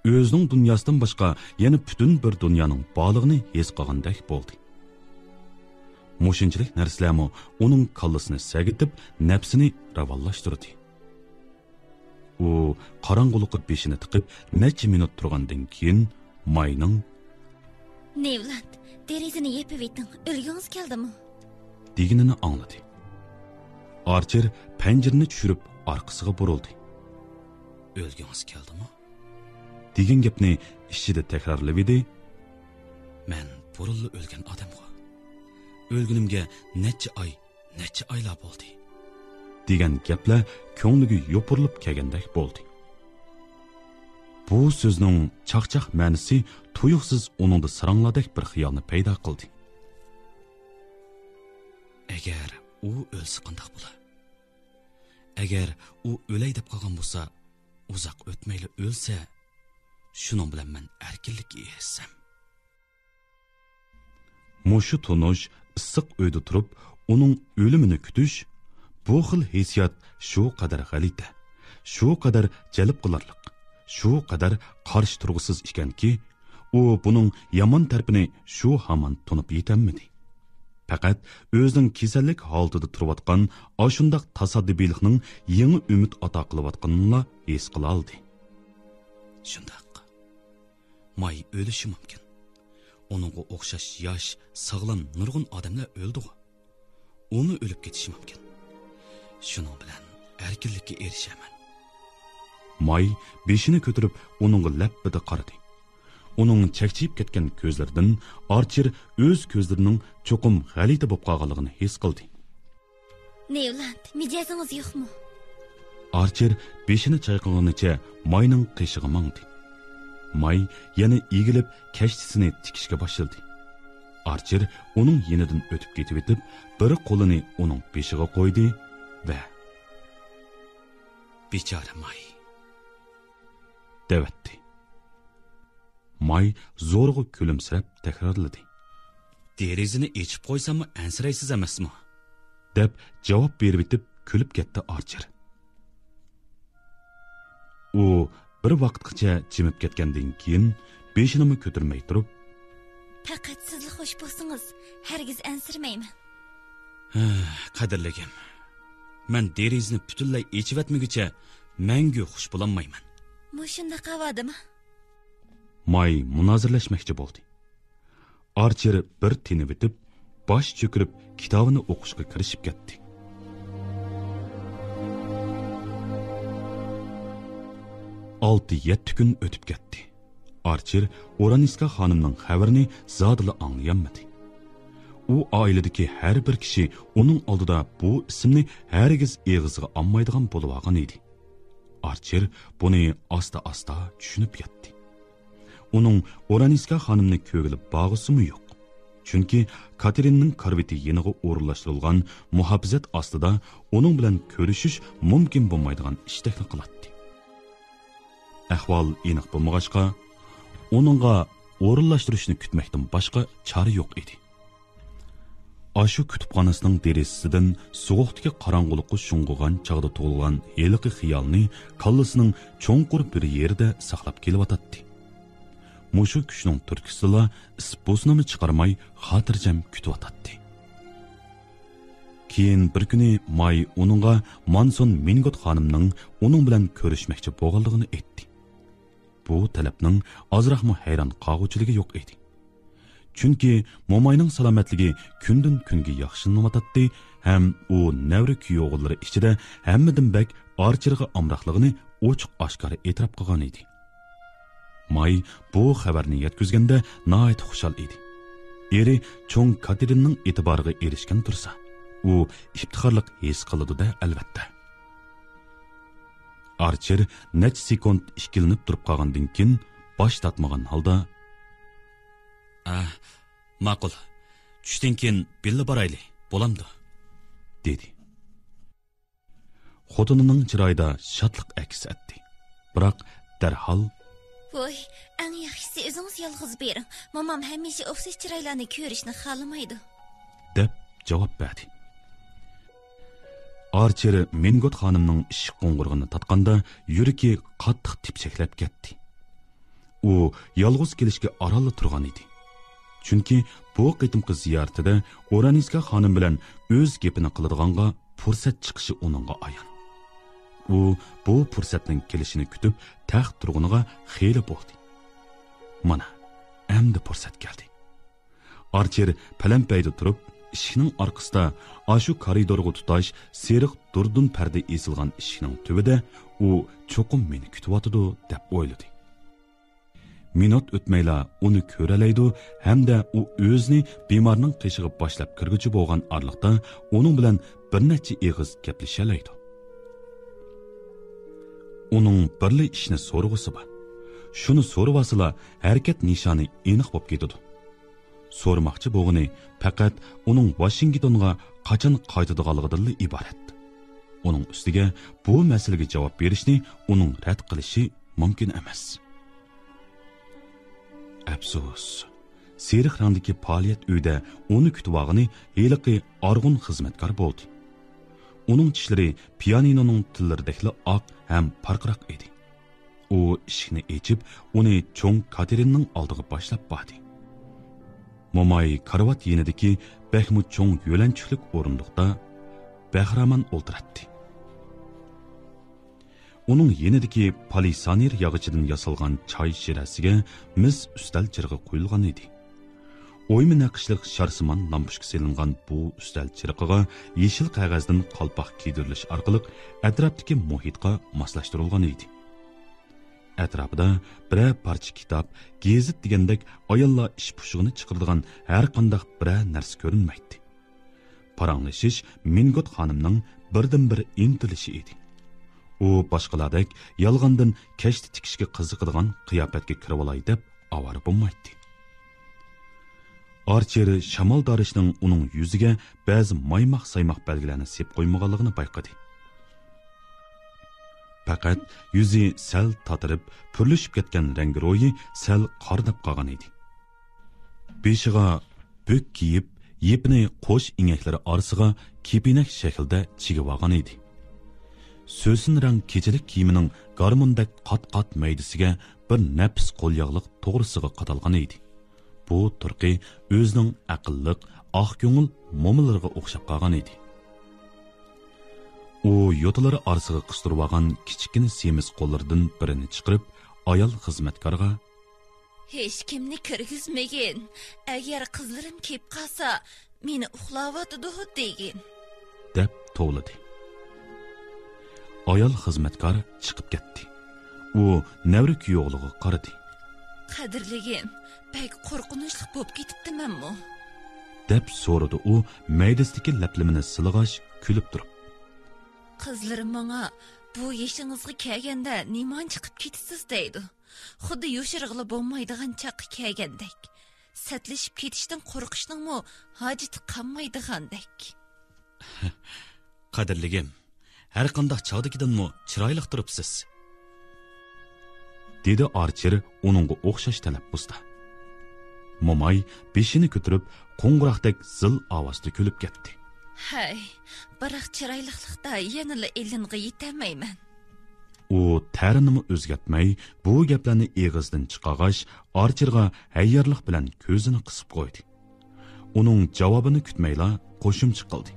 ئۆزىنىڭ دۇنياسىدىن باشقا يەنە پۈتۈن بىر دۇنيانىڭ بارلىقىنى ھېس قىلغاندەك بولدى. مۇشۇنچىلىك نەرسىلەرمۇ ئۇنىڭ كاللىسىنى سەگىتىپ، نەپسىنى راۋانلاشتۇردى. ئۇ قاراڭغۇلۇققا بېشىنى تىقىپ، نەچچە مىنۇت تۇرغاندىن كېيىن، ماينىڭ نېۋلاند، دېرىزىنى يېپىۋېتىڭ، ئۆلگۈڭىز كەلدىمۇ؟ دېگىنىنى ئاڭلىدى. ئارچېر پەنجىرىنى چۈشۈرۈپ، ئارقىسىغا بۇرۇلدى. ئۆلگۈڭىز كەلدىمۇ؟ دېگەن گەپنى ئىچىدە تەكرارلىۋىدى. مەن بۇرۇنلا ئۆلگەن ئادەمغۇ. ئۆلگىنىمگە نەچچە ئاي، نەچچە ئايلار بولدى. دېگەن گەپلەر كۆڭلىگە يوپۇرۇلۇپ كەلگەندەك بولدى. بۇ سۆزنىڭ چاقچاق مەنىسى تۇيۇقسىز ئۇنىڭدا ساراڭلاردەك بىر خىيالنى پەيدا قىلدى. ئەگەر ئۇ ئۆلسە قانداق بولا؟ ئەگەر ئۇ ئۆلەي دەپ قالغان بولسا، ئۇزاق ئۆتمەيلا ئۆلسە، شۇنىڭ بىلەن مەن ئەركىنلىككە ئېرىشسەم. مۇشۇ تونۇش ئىسسىق ئۆيدە تۇرۇپ، ئۇنىڭ ئۆلۈمىنى كۈتۈش، بۇ خىل ھېسسىيات شۇ قەدەر غەلىتە، شۇ قەدەر جەلپ قىلارلىق، شۇ قەدەر قارشى تۇرغۇسىز ئىكەنكى، ئۇ بۇنىڭ يامان تەرىپىنى شۇ ھامان تونۇپ يېتەلمىدى. پەقەت ئۆزىنىڭ كېسەللىك ھالىتىدە تۇرۇۋاتقان ئاشۇنداق تاسادىپىيلىقنىڭ يېڭى ئۈمىد ئاتا قىلىۋاتقىنىنىلا ھېس قىلالىدى. شۇنداق. ماي ئۆلۈشى مۇمكىن. ئۇنىڭغا ئوخشاش ياش، ساغلام نۇرغۇن ئادەملەر ئۆلدىغۇ. ئۇمۇ ئۆلۈپ كېتىشى مۇمكىن. شۇنىڭ بىلەن ئەركىنلىككە ئېرىشەرمەن. ماي بېشىنى كۆتۈرۈپ ئۇنىڭغا لەپپىدە قارىدى. ئۇنىڭ چەكچىيىپ كەتكەن كۆزلىرىدىن ئارچېر ئۆز كۆزلىرىنىڭ چوقۇم غەلىتە بولۇپ قالغانلىقىنى ھېس قىلدى. نېۋلاند، مىجەزىڭىز يوقمۇ؟ ئارچېر بېشىنى چايقىغىنىچە ماينىڭ قېشىغا ماڭدى. ماي يەنە ئېگىلىپ كەشتىسىنى تىكىشكە باشلىدى. ئارچېر ئۇنىڭ يېنىدىن ئۆتۈپ كېتىۋېتىپ، بىر قولىنى ئۇنىڭ بېشىغا قويدى ۋە بىچارە ماي دەۋەتتى. ماي زورىغا كۈلۈمسىرەپ تەكرارلىدى. دېرىزىنى ئېچىپ قويساممۇ ئەنسىرەيسىز ئەمەسمۇ؟ دەپ جاۋاب بېرىۋېتىپ كۈلۈپ كەتتى ئارچېر. ئۇ بىر ۋاقىتقىچە جىمىپ كەتكەندىن كېيىن بېشىنىمۇ كۆتۈرمەي تۇرۇپ، پەقەت سىزلا خوش بولسىڭىز، ھەرگىز ئەنسىرىمەيمەن. ھە، قەدىرلىگىم، مەن دېرىزىنى پۈتۈنلەي ئېچىۋەتمىگۈچە مەڭگۈ خوش بولالمايمەن. مۇشۇنداق ھاۋادىمۇ؟ ماي مۇنازىرىلەشمەكچى بولدى. ئارچېر بىر تىنىۋېتىپ، باش چۆكۈرۈپ كىتابىنى ئوقۇشقا كىرىشىپ كەتتى. ئالتە يەتتە كۈن ئۆتۈپ كەتتى. ئارچېر ئورانىسكا خانىمنىڭ خەۋىرىنى زادىلا ئاڭلىيالمىدى. ئۇ ئائىلىدىكى ھەر بىر كىشى ئۇنىڭ ئالدىدا بۇ ئىسىمنى ھەرگىز ئېغىزىغا ئالمايدىغان بولۇۋالغان ئىدى. ئارچېر بۇنى ئاستا-ئاستا چۈشىنىپ يەتتى. ئۇنىڭ ئورانىسكا خانىمنى كۆرگىلى بارغۇسىمۇ يوق. چۈنكى كاتېرىننىڭ كارىۋىتى يېنىغا ئورۇنلاشتۇرۇلغان مۇھاپىزەت ئاستىدا ئۇنىڭ بىلەن كۆرۈشۈش مۇمكىن بولمايدىغان ئىشتەكلا قىلاتتى. ئەھۋال ئېنىق بولمىغاچقا، ئۇنىڭغا ئورۇنلاشتۇرۇشنى كۈتمەكتىن باشقا چارە يوق ئىدى. ئاشۇ كۇتۇپخانىسىنىڭ دېرىزىسىدىن سوغۇقتىكى قاراڭغۇلۇققا شۇڭغۇغان چاغدا تۇغۇلغان ھېلىقى خىيالنى كاللىسىنىڭ چوڭقۇر بىر يېرىدە ساقلاپ كېلىۋاتاتتى. مۇشۇ كۈچنىڭ تۈرتكىسىدىلا ئىس-پۇسىنىمۇ چىقارماي خاتىرجەم كۈتۈۋاتاتتى. كېيىن بىر كۈنى ماي ئۇنىڭغا مانسون مىنگوت خانىمنىڭ ئۇنىڭ بىلەن كۆرۈشمەكچى بولغانلىقىنى ئېيتتى. بۇ تەلەپنىڭ ئازراقمۇ ھەيران قالغۇچىلىكى يوق ئىدى. چۈنكى موماينىڭ سالامەتلىكى كۈندىن-كۈنگە ياخشىلىنىۋاتاتتى ھەم ئۇ نەۋرە كۈيئوغۇللىرى ئىچىدە ھەممىدىن بەك ئارچېرغا ئامراقلىقىنى ئوچۇق-ئاشكارا ئېتىراپ قىلغان ئىدى. ماي بۇ خەۋەرنى يەتكۈزگەندە ناھايىتى خۇشال ئىدى. ئېرى چوڭ كاتېرىننىڭ ئېتىبارىغا ئېرىشكەن تۇرسا، ئۇ ئىپتىخارلىق ھېس قىلىدۇ-دە، ئەلۋەتتە. ئارچېر نەچچە سېكۇنت ئىككىلىنىپ تۇرۇپ قالغاندىن كېيىن باش تارتمىغان ھالدا، ئە، ماقۇل. چۈشتىن كېيىن بىللە بارايلى، بولامدۇ؟ دېدى. خوتۇنىنىڭ چىرايىدا شادلىق ئەكس ئەتتى. بىراق دەرھال، ۋوي، ئەڭ ياخشىسى ئۆزىڭىز يالغۇز بېرىڭ. مومام ھەمىشە ئوخشاش چىرايلارنى كۆرۈشنى خالىمايدۇ، دەپ جاۋاب بەردى. ئارچېر مىنگوت خانىمنىڭ ئىشىك قوڭغۇرىقىنى تارتقاندا يۈرىكى قاتتىق تېپچەكلەپ كەتتى. ئۇ يالغۇز كېلىشكە ئارانلا تۇرغان ئىدى. چۈنكى بۇ قېتىمقى زىيارىتىدە ئورانىسكا خانىم بىلەن ئۆز گېپىنى قىلىدىغانغا پۇرسەت چىقىشى ئۇنىڭغا ئايان. ئۇ بۇ پۇرسەتنىڭ كېلىشىنى كۈتۈپ تەخت تۇرغىنىغا خېلى بولدى. مانا، ئەمدى پۇرسەت كەلدى. ئارچېر پەلەمپەيدە تۇرۇپ، ئىشىكنىڭ ئارقىسىدا ئاشۇ كارىدورغا تۇتاش سېرىق دۇردۇن پەردە ئېسىلغان ئىشىكنىڭ تۈۋىدە ئۇ چوقۇم مېنى كۈتۈۋاتىدۇ، دەپ ئويلىدى. مىنۇت ئۆتمەيلا ئۇنى كۆرەلەيدۇ ھەمدە ئۇ ئۆزىنى بىمارنىڭ قېشىغا باشلاپ كىرگۈچى بولغان ئارىلىقتا ئۇنىڭ بىلەن بىر نەچچە ئېغىز گەپلىشەلەيدۇ. ئۇنىڭ بىرلا ئىشنى سورىغۇسى بار. شۇنى سورىۋالسىلا، ھەرىكەت نىشانى ئېنىق بولۇپ كېتىدۇ. سورىماقچى بولغىنى پەقەت ئۇنىڭ ۋاشىنگتونغا قاچان قايتىدىغانلىقىدىنلا ئىبارەت. ئۇنىڭ ئۈستىگە بۇ مەسىلىگە جاۋاب بېرىشنى ئۇنىڭ رەت قىلىشى مۇمكىن ئەمەس. ئەپسۇس، سېرىق رەڭدىكى پائالىيەت ئۆيىدە ئۇنى كۈتۈۋالغىنى ھېلىقى ئارغۇن خىزمەتكار بولدى. ئۇنىڭ چىشلىرى پىيانىنونىڭ تىللىرىدەكلا ئاق ھەم پارقىراق ئىدى. ئۇ ئىشىكنى ئېچىپ، ئۇنى چوڭ كاتېرىنىنىڭ ئالدىغا باشلاپ باردى. موماي كارىۋات يېنىدىكى بەكمۇ چوڭ يۆلەنچۈكلۈك ئورۇندۇقتا بەخىرامان ئولتۇراتتى. ئۇنىڭ يېنىدىكى پالىسانېر ياغىچىدىن ياسالغان چاي شىرەسىگە مىس ئۈستەل چىرىغى قويۇلغان ئىدى. ئويما نەقىشلىق شارسىمان لامپۇچكا سېلىنغان بۇ ئۈستەل چىرىقىغا يېشىل قەغەزدىن قالپاق كىيدۈرۈلۈش ئارقىلىق ئەتراپتىكى مۇھىتقا ماسلاشتۇرۇلغان ئىدى. ئەتراپىدا بىرەر پارچە كىتاب، گېزىت دېگەندەك ئاياللار ئىش پۇشۇقىنى چىقىرىدىغان ھەرقانداق بىرەر نەرسە كۆرۈنمەيتتى. پاراڭلىشىش مىنگوت خانىمنىڭ بىردىنبىر ئىنتىلىشى ئىدى. ئۇ باشقىلاردەك يالغاندىن كەشتە تىكىشكە قىزىقىدىغان قىياپەتكە كىرىۋالاي دەپ ئاۋارە بولمايتتى. ئارچېر شامال دارىشنىڭ ئۇنىڭ يۈزىگە بەزى مايماق-سايماق بەلگىلەرنى سېلىپ قويمىغانلىقىنى بايقىدى. پەقەت يۈزى سەل تاتىرىپ، پۈرلىشىپ كەتكەن رەڭگىرويى سەل قارىداپ قالغان ئىدى. بېشىغا بۆك كىيىپ، يىپنى قوش ئىڭەكلىرى ئارىسىغا كېپىنەك شەكلىدە چىگىۋالغان ئىدى. سۆسۈن رەڭ كېچىلىك كىيىمىنىڭ گارموندەك قات-قات مەيدىسىگە بىر نەپىس قول ياغلىق توغرىسىغا قادالغان ئىدى. بۇ تۇرقى ئۆزىنىڭ ئەقىللىق، ئاق كۆڭۈل مومىلىرىغا ئوخشاپ قالغان ئىدى. ئۇ يوتىلىرى ئارىسىغا قىستۇرۇۋالغان كىچىككىنە سېمىز قوللىرىدىن بىرىنى چىقىرىپ، ئايال خىزمەتكارغا، «ھېچكىمنى كىرگۈزمىگىن. ئەگەر قىزلىرىم كېلىپ قالسا، مېنى ئۇخلاۋاتىدۇ دېگىن.» دەپ توۋلىدى. ئايال خىزمەتكار چىقىپ كەتتى. ئۇ نەۋرە كۈيئوغلىغا قارىدى. «قەدىرلىگىم، بەك قورقۇنچلۇق بولۇپ كېتىپتىمەنمۇ؟» دەپ سورىدى ئۇ مەيدىسىدىكى لەپلىمىنى سىلىغاچ كۈلۈپ تۇرۇپ. «قىزلىرىم ماڭا، بۇ يېشىڭىزغا كەلگەندە نېمانچە قىپ كېتىسىز دەيدۇ. خۇددى يوشۇرغىلى بولمايدىغان چاغقا كەلگەندەك. سەتلىشىپ كېتىشتىن قورقۇشنىڭمۇ ھاجىتى قالمايدىغاندەك.» «قەدىرلىگىم، ھەرقانداق چاغدىكىدىنمۇ چىرايلىق تۇرۇپسىز.» دېدى ئارچېر ئۇنىڭغا ئوخشاش تەلەپپۇزدا. موماي بېشىنى كۆتۈرۈپ، قوڭغۇراقتەك زىل ئاۋازدا كۈلۈپ كەتتى. «ھەي، بىراق چىرايلىقلىقتا يەنىلا ئېلىنغا يېتەلمەيمەن.» ئۇ تەرىنىمۇ ئۆزگەرتمەي، بۇ گەپلەرنى ئېغىزدىن چىقارغاچ، ئارچېرغا ھەييارلىق بىلەن كۆزىنى قىسىپ قويدى. ئۇنىڭ جاۋابىنى كۈتمەيلا قوشۇمچە قىلدى.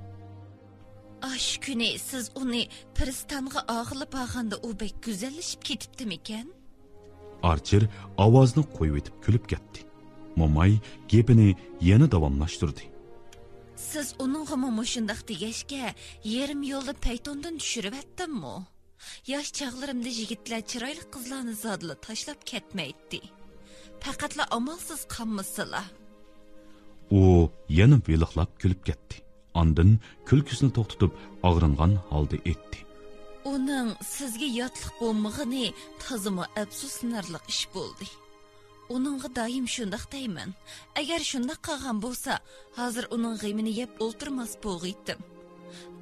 «ئاشۇ كۈنى سىز ئۇنى پىرىستانغا ئالغىلى بارغاندا ئۇ بەك گۈزەللىشىپ كېتىپتىمىكەن؟» ئارچېر ئاۋازىنى قويۇۋېتىپ كۈلۈپ كەتتى. موماي گېپىنى يەنە داۋاملاشتۇردى. «سىز ئۇنىڭغىمۇ مۇشۇنداق دېگەچكە، يېرىم يولدا پەيتوندىن چۈشۈرۈۋەتتىممۇ؟ ياش چاغلىرىمدا يىگىتلەر چىرايلىق قىزلارنى زادىلا تاشلاپ كەتمەيتتى. پەقەتلا ئامالسىز قالمىسىلا.» ئۇ يەنە ۋىلىقلاپ كۈلۈپ كەتتى. ئاندىن كۈلكىسىنى توختىتىپ، ئاغرىنغان ھالدا ئېيتتى. «ئۇنىڭ سىزگە ياتلىق بولمىغىنى تازىمۇ ئەپسۇسلىنارلىق ئىش بولدى. ئۇنىڭغا دائىم شۇنداق دەيمەن. ئەگەر شۇنداق قالغان بولسا، ھازىر ئۇنىڭ غېمىنى يەپ ئولتۇرماس بولغىيتتىم.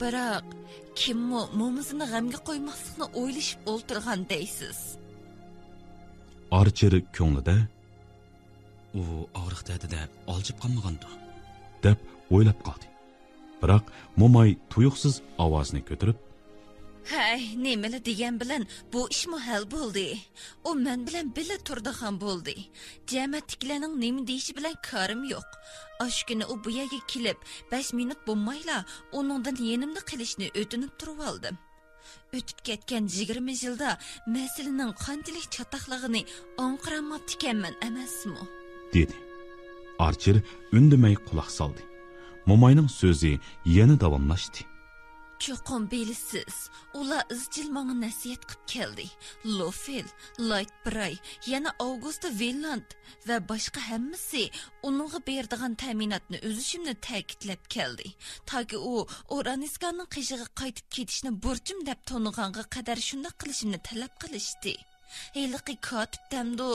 بىراق، كىممۇ مومىسىنى غەمگە قويماسلىقنى ئويلىشىپ ئولتۇرغان دەيسىز.» ئارچېر كۆڭلىدە، «ئۇ ئاغرىق دەردىدە ئالجىپ قالمىغاندۇ؟» دەپ ئويلاپ قالدى. بىراق موماي تۇيۇقسىز ئاۋازىنى كۆتۈرۈپ، «ھەي، نېمىلا دېگەن بىلەن بۇ ئىشمۇ ھەل بولدى. ئۇ مەن بىلەن بىللە تۇرىدىغان بولدى. جەمەتتىكىلەرنىڭ نېمە دېيىشى بىلەن كارىم يوق. ئاشۇ كۈنى ئۇ بۇ يەرگە كېلىپ، بەش مىنۇت بولمايلا ئۇنىڭدىن يېنىمدا قېلىشنى ئۆتۈنۈپ تۇرۇۋالدىم. ئۆتۈپ كەتكەن يىگىرمە يىلدا مەسىلىنىڭ قانچىلىك چاتاقلىغىنى ئاڭقىرالماپتىكەنمەن ئەمەسمۇ؟» دېدى. ئارچېر ئۈندىمەي قۇلاق سالدى. موماينىڭ سۆزى يەنە داۋاملاشتى. «چوقۇم بىلىسىز، ئۇلار ئىزچىل ماڭا نەسىھەت قىپ كەلدى. لوفېل، لايتبراي، يەنە ئاۋگۇستا ۋىنلاند ۋە باشقا ھەممىسى ئۇنىڭغا بېرىدىغان تەمىناتنى ئۈزۈشۈمنى تەكىتلەپ كەلدى. تاكى ئۇ ئورانىسكانىڭ قېشىغا قايتىپ كېتىشنى بۇرچۇم دەپ تونۇغانغا قەدەر شۇنداق قىلىشىمنى تەلەپ قىلىشتى.» ھېلىقى كاتىپ دەمدۇ،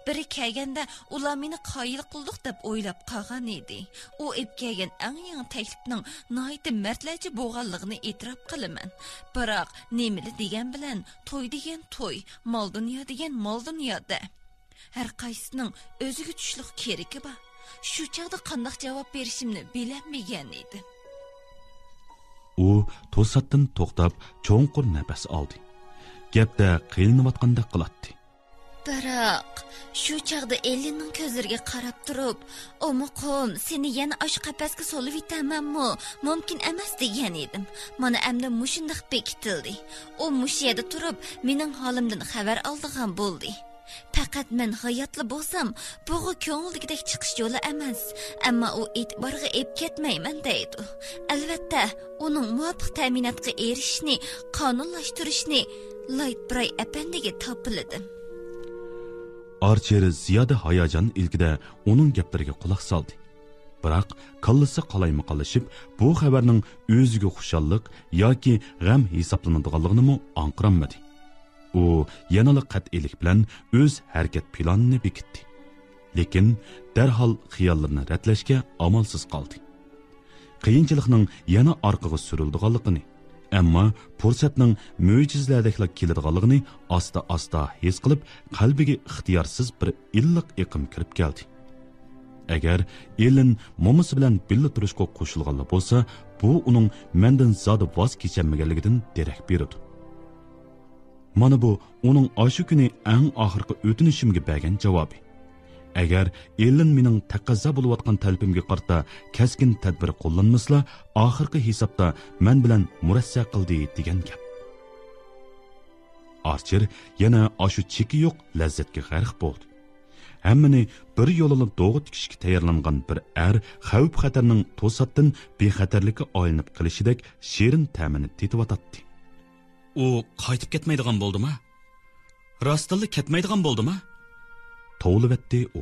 بىرى كەلگەندە ئۇلار مېنى قايىل قىلدۇق دەپ ئويلاپ قالغان ئىدى. ئۇ ئېلىپ كەلگەن ئەڭ يېڭى تەكلىپنىڭ ناھايىتى مەردلەرچە بولغانلىقىنى ئېتىراپ قىلىمەن. بىراق نېمىلا دېگەن بىلەن توي دېگەن توي، مال دۇنيا دېگەن مال دۇنيادا. ھەر قايسىسىنىڭ ئۆزىگە چۈشلۈق كېرىكى بار. شۇ چاغدا قانداق جاۋاب بېرىشىمنى بىلەلمىگەن ئىدىم. ئۇ توساتتىن توختاپ، چوڭقۇر نەپەس ئالدى. گەپتە قىينىلىۋاتقاندەك قىلاتتى. بىراق، شۇ چاغدا ئېللىننىڭ كۆزلىرىگە قاراپ تۇرۇپ، ئومۇقۇم، سېنى يەنە ئاشۇ قەپەسكە سولىۋېتەرمەنمۇ؟ مۇمكىن ئەمەس دېگەن ئىدىم. مانا ئەمدى مۇشۇنداق بېكىتىلدى. ئۇ مۇشۇ يەردە تۇرۇپ، مېنىڭ ھالىمدىن خەۋەر ئالىدىغان بولدى. پەقەت مەن ھاياتلا بولسام، بۇغۇ كۆڭۈلدىكىدەك چىقىش يولى ئەمەس، ئەمما ئۇ ئېتىبارغا ئېلىپ كەتمەيمەن دەيدۇ. ئەلۋەتتە، ئۇنىڭ مۇۋاپىق تەمىناتقا ئېرىشىشنى، قانۇنلاشتۇرۇشنى لايت براي ئەپەندىگە تاپىلىدىم. ئارچېر زىيادە ھاياجان ئىلكىدە ئۇنىڭ گەپلىرىگە قۇلاق سالدى. بىراق كاللىسى قالايمىقانلىشىپ، بۇ خەۋەرنىڭ ئۆزىگە خۇشاللىق ياكى غەم ھېسابلىنىدىغانلىقىنىمۇ ئاڭقىرالمىدى. ئۇ يەنىلا قەتئىيلىك بىلەن ئۆز ھەرىكەت پىلانىنى بېكىتتى. لېكىن دەرھال خىياللىرىنى رەتلەشكە ئامالسىز قالدى. قىيىنچىلىقنىڭ يەنە ئارقىغا سۈرۈلىدىغانلىقىنى، ئەمما پۇرسەتنىڭ مۆجىزىلەردەكلا كېلىدىغانلىقىنى ئاستا-ئاستا ھېس قىلىپ، قەلبىگە ئىختىيارسىز بىر ئىللىق ئېقىم كىرىپ كەلدى. ئەگەر ئېللېن مومىسى بىلەن بىللە تۇرۇشقا قوشۇلغانلا بولسا، بۇ ئۇنىڭ مەندىن زادى ۋاز كېچەلمىگەنلىكىدىن دېرەك بېرىدۇ. مانا بۇ ئۇنىڭ ئاشۇ كۈنى ئەڭ ئاخىرقى ئۆتۈنۈشۈمگە بەرگەن جاۋابى. ئەگەر ئېللېن مېنىڭ تەقەززا بولۇۋاتقان تەلىپىمگە قارىتا كەسكىن تەدبىر قوللانمىسىلا، ئاخىرقى ھېسابتا مەن بىلەن مۇرەسسە قىلدى دېگەن گەپ. ئارچېر يەنە ئاشۇ چېكى يوق لەززەتكە غەرق بولدى. ھەممىنى بىر يولىلا دوغا تىكىشكە تەييارلانغان بىر ئەر خەۋپ-خەتەرنىڭ توساتتىن بىخەتەرلىككە ئايلىنىپ قېلىشىدەك شېرىن تەمىنى تېتىۋاتاتتى. ئۇ قايتىپ كەتمەيدىغان بولدىما؟ راستتىنلا كەتمەيدىغان بولدىما؟ توۋلىۋەتتى ئۇ.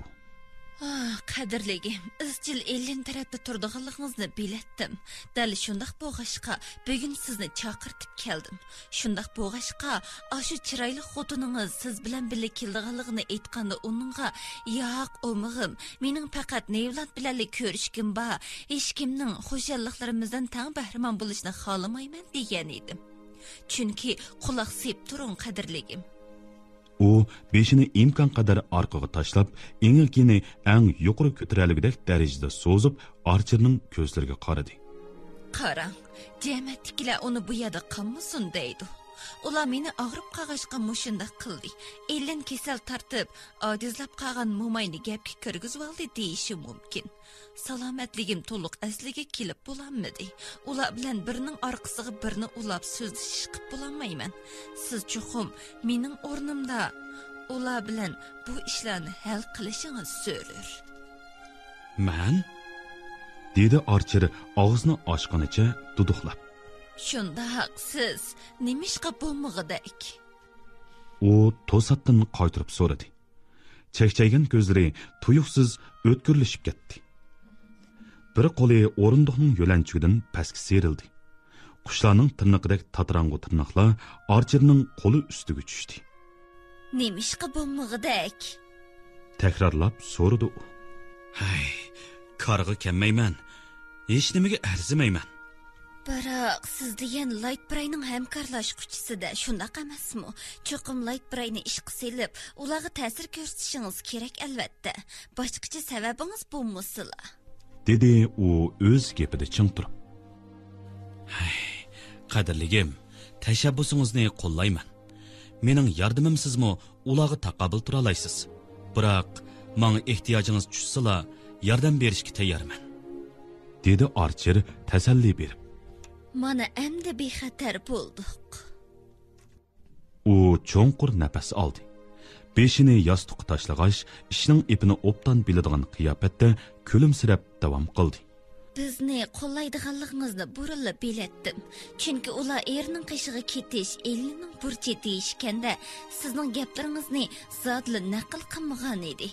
ئاھ، قەدىرلىگىم، ئىزچىل ئېللېن تەرەپتە تۇرىدىغانلىقىڭىزنى بىلەتتىم. دەل شۇنداق بولغاچقا، بۈگۈن سىزنى چاقىرتىپ كەلدىم. شۇنداق بولغاچقا، ئاشۇ چىرايلىق خوتۇنىڭىز سىز بىلەن بىللە كېلىدىغانلىقىنى ئېيتقاندا ئۇنىڭغا، ياق، ئومىغىم، مېنىڭ پەقەت نېۋلاند بىلەنلا كۆرۈشكۈم بار. ھېچكىمنىڭ خۇشاللىقلىرىمىزدىن تەڭ بەھرىمەن بولۇشىنى خالىمايمەن دېگەن ئىدىم. چۈنكى قۇلاق سېلىپ تۇرۇڭ، قەدىرلىگىم. ئۇ بېشىنى ئىمكانقەدەر ئارقىغا تاشلاپ، ئېڭىكىنى ئەڭ يۇقىرى كۆتۈرەلىگۈدەك دەرىجىدە سوزۇپ، ئارچېرنىڭ كۆزلىرىگە قارىدى. قاراڭ، جەمەتتىكىلەر ئۇنى بۇ يەردە قالمىسۇن دەيدۇ. ئۇلار مېنى ئاغرىپ قالغاچقا مۇشۇنداق قىلدى. ئېللېن كېسەل تارتىپ، ئاجىزلاپ قالغان موماينى گەپكە كىرگۈزۈۋالدى دېيىشى مۇمكىن. سالامەتلىكىم تولۇق ئەسلىگە كېلىپ بولالمىدى. ئۇلار بىلەن بىرىنىڭ ئارقىسىغا بىرنى ئۇلاپ سۆزلىشىش قىپ بولالمايمەن. سىز چوقۇم مېنىڭ ئورنۇمدا ئۇلار بىلەن بۇ ئىشلارنى ھەل قىلىشىڭىز زۆرۈر. مەن؟ دېدى ئارچېر ئاغزىنى ئاچقىنىچە دۇدۇقلاپ. شۇنداق، سىز نېمىشقا بولمىغۇدەك؟ ئۇ توساتتىن قايتۇرۇپ سورىدى. چەكچەيگەن كۆزلىرى تۇيۇقسىز ئۆتكۈرلىشىپ كەتتى. بىر قولى ئورۇندۇقنىڭ يۆلەنچۈكىدىن پەسكە سىيرىلدى. قۇشلارنىڭ تىرنىقىدەك تاتىراڭغۇ تىرناقلار ئارچېرنىڭ قولى ئۈستىگە چۈشتى. نېمىشقا بولمىغۇدەك؟ تەكرارلاپ سورىدى ئۇ. ھەي، كارغا كەلمەيمەن. ھېچنېمىگە ئەرزىمەيمەن. بىراق سىز دېگەن لايت براينىڭ ھەمكارلاشقۇچىسىدە، شۇنداق ئەمەسمۇ؟ چوقۇم لايت براينى ئىشقا سېلىپ، ئۇلارغا تەسىر كۆرسىتىشىڭىز كېرەك ئەلۋەتتە. باشقىچە سەۋەبىڭىز بولمىسىلا. دېدى ئۇ ئۆز گېپىدە چىڭ تۇرۇپ. ھەي، قەدىرلىگىم، تەشەببۇسىڭىزنى قوللايمەن. مېنىڭ ياردىمىمسىزمۇ ئۇلارغا تاقابىل تۇرالايسىز. بىراق، ماڭا ئېھتىياجىڭىز چۈشسىلا، ياردەم بېرىشكە تەييارمەن. دېدى ئارچېر تەسەللى بېرىپ. مانا ئەمدى بىخەتەر بولدۇق. ئۇ چوڭقۇر نەپەس ئالدى. بېشىنى ياستۇققا تاشلىغاچ، ئىشنىڭ ئېپىنى ئوبدان بىلىدىغان قىياپەتتە كۈلۈمسىرەپ داۋام قىلدى. بىزنى قوللايدىغانلىقىڭىزنى بۇرۇنلا بىلەتتىم. چۈنكى ئۇلار ئېرىنىڭ قېشىغا كېتىش ئېلىنىڭ بۇرچى دېيىشكەندە، سىزنىڭ گەپلىرىڭىزنى زادىلا نەقىل قىلمىغان ئىدى.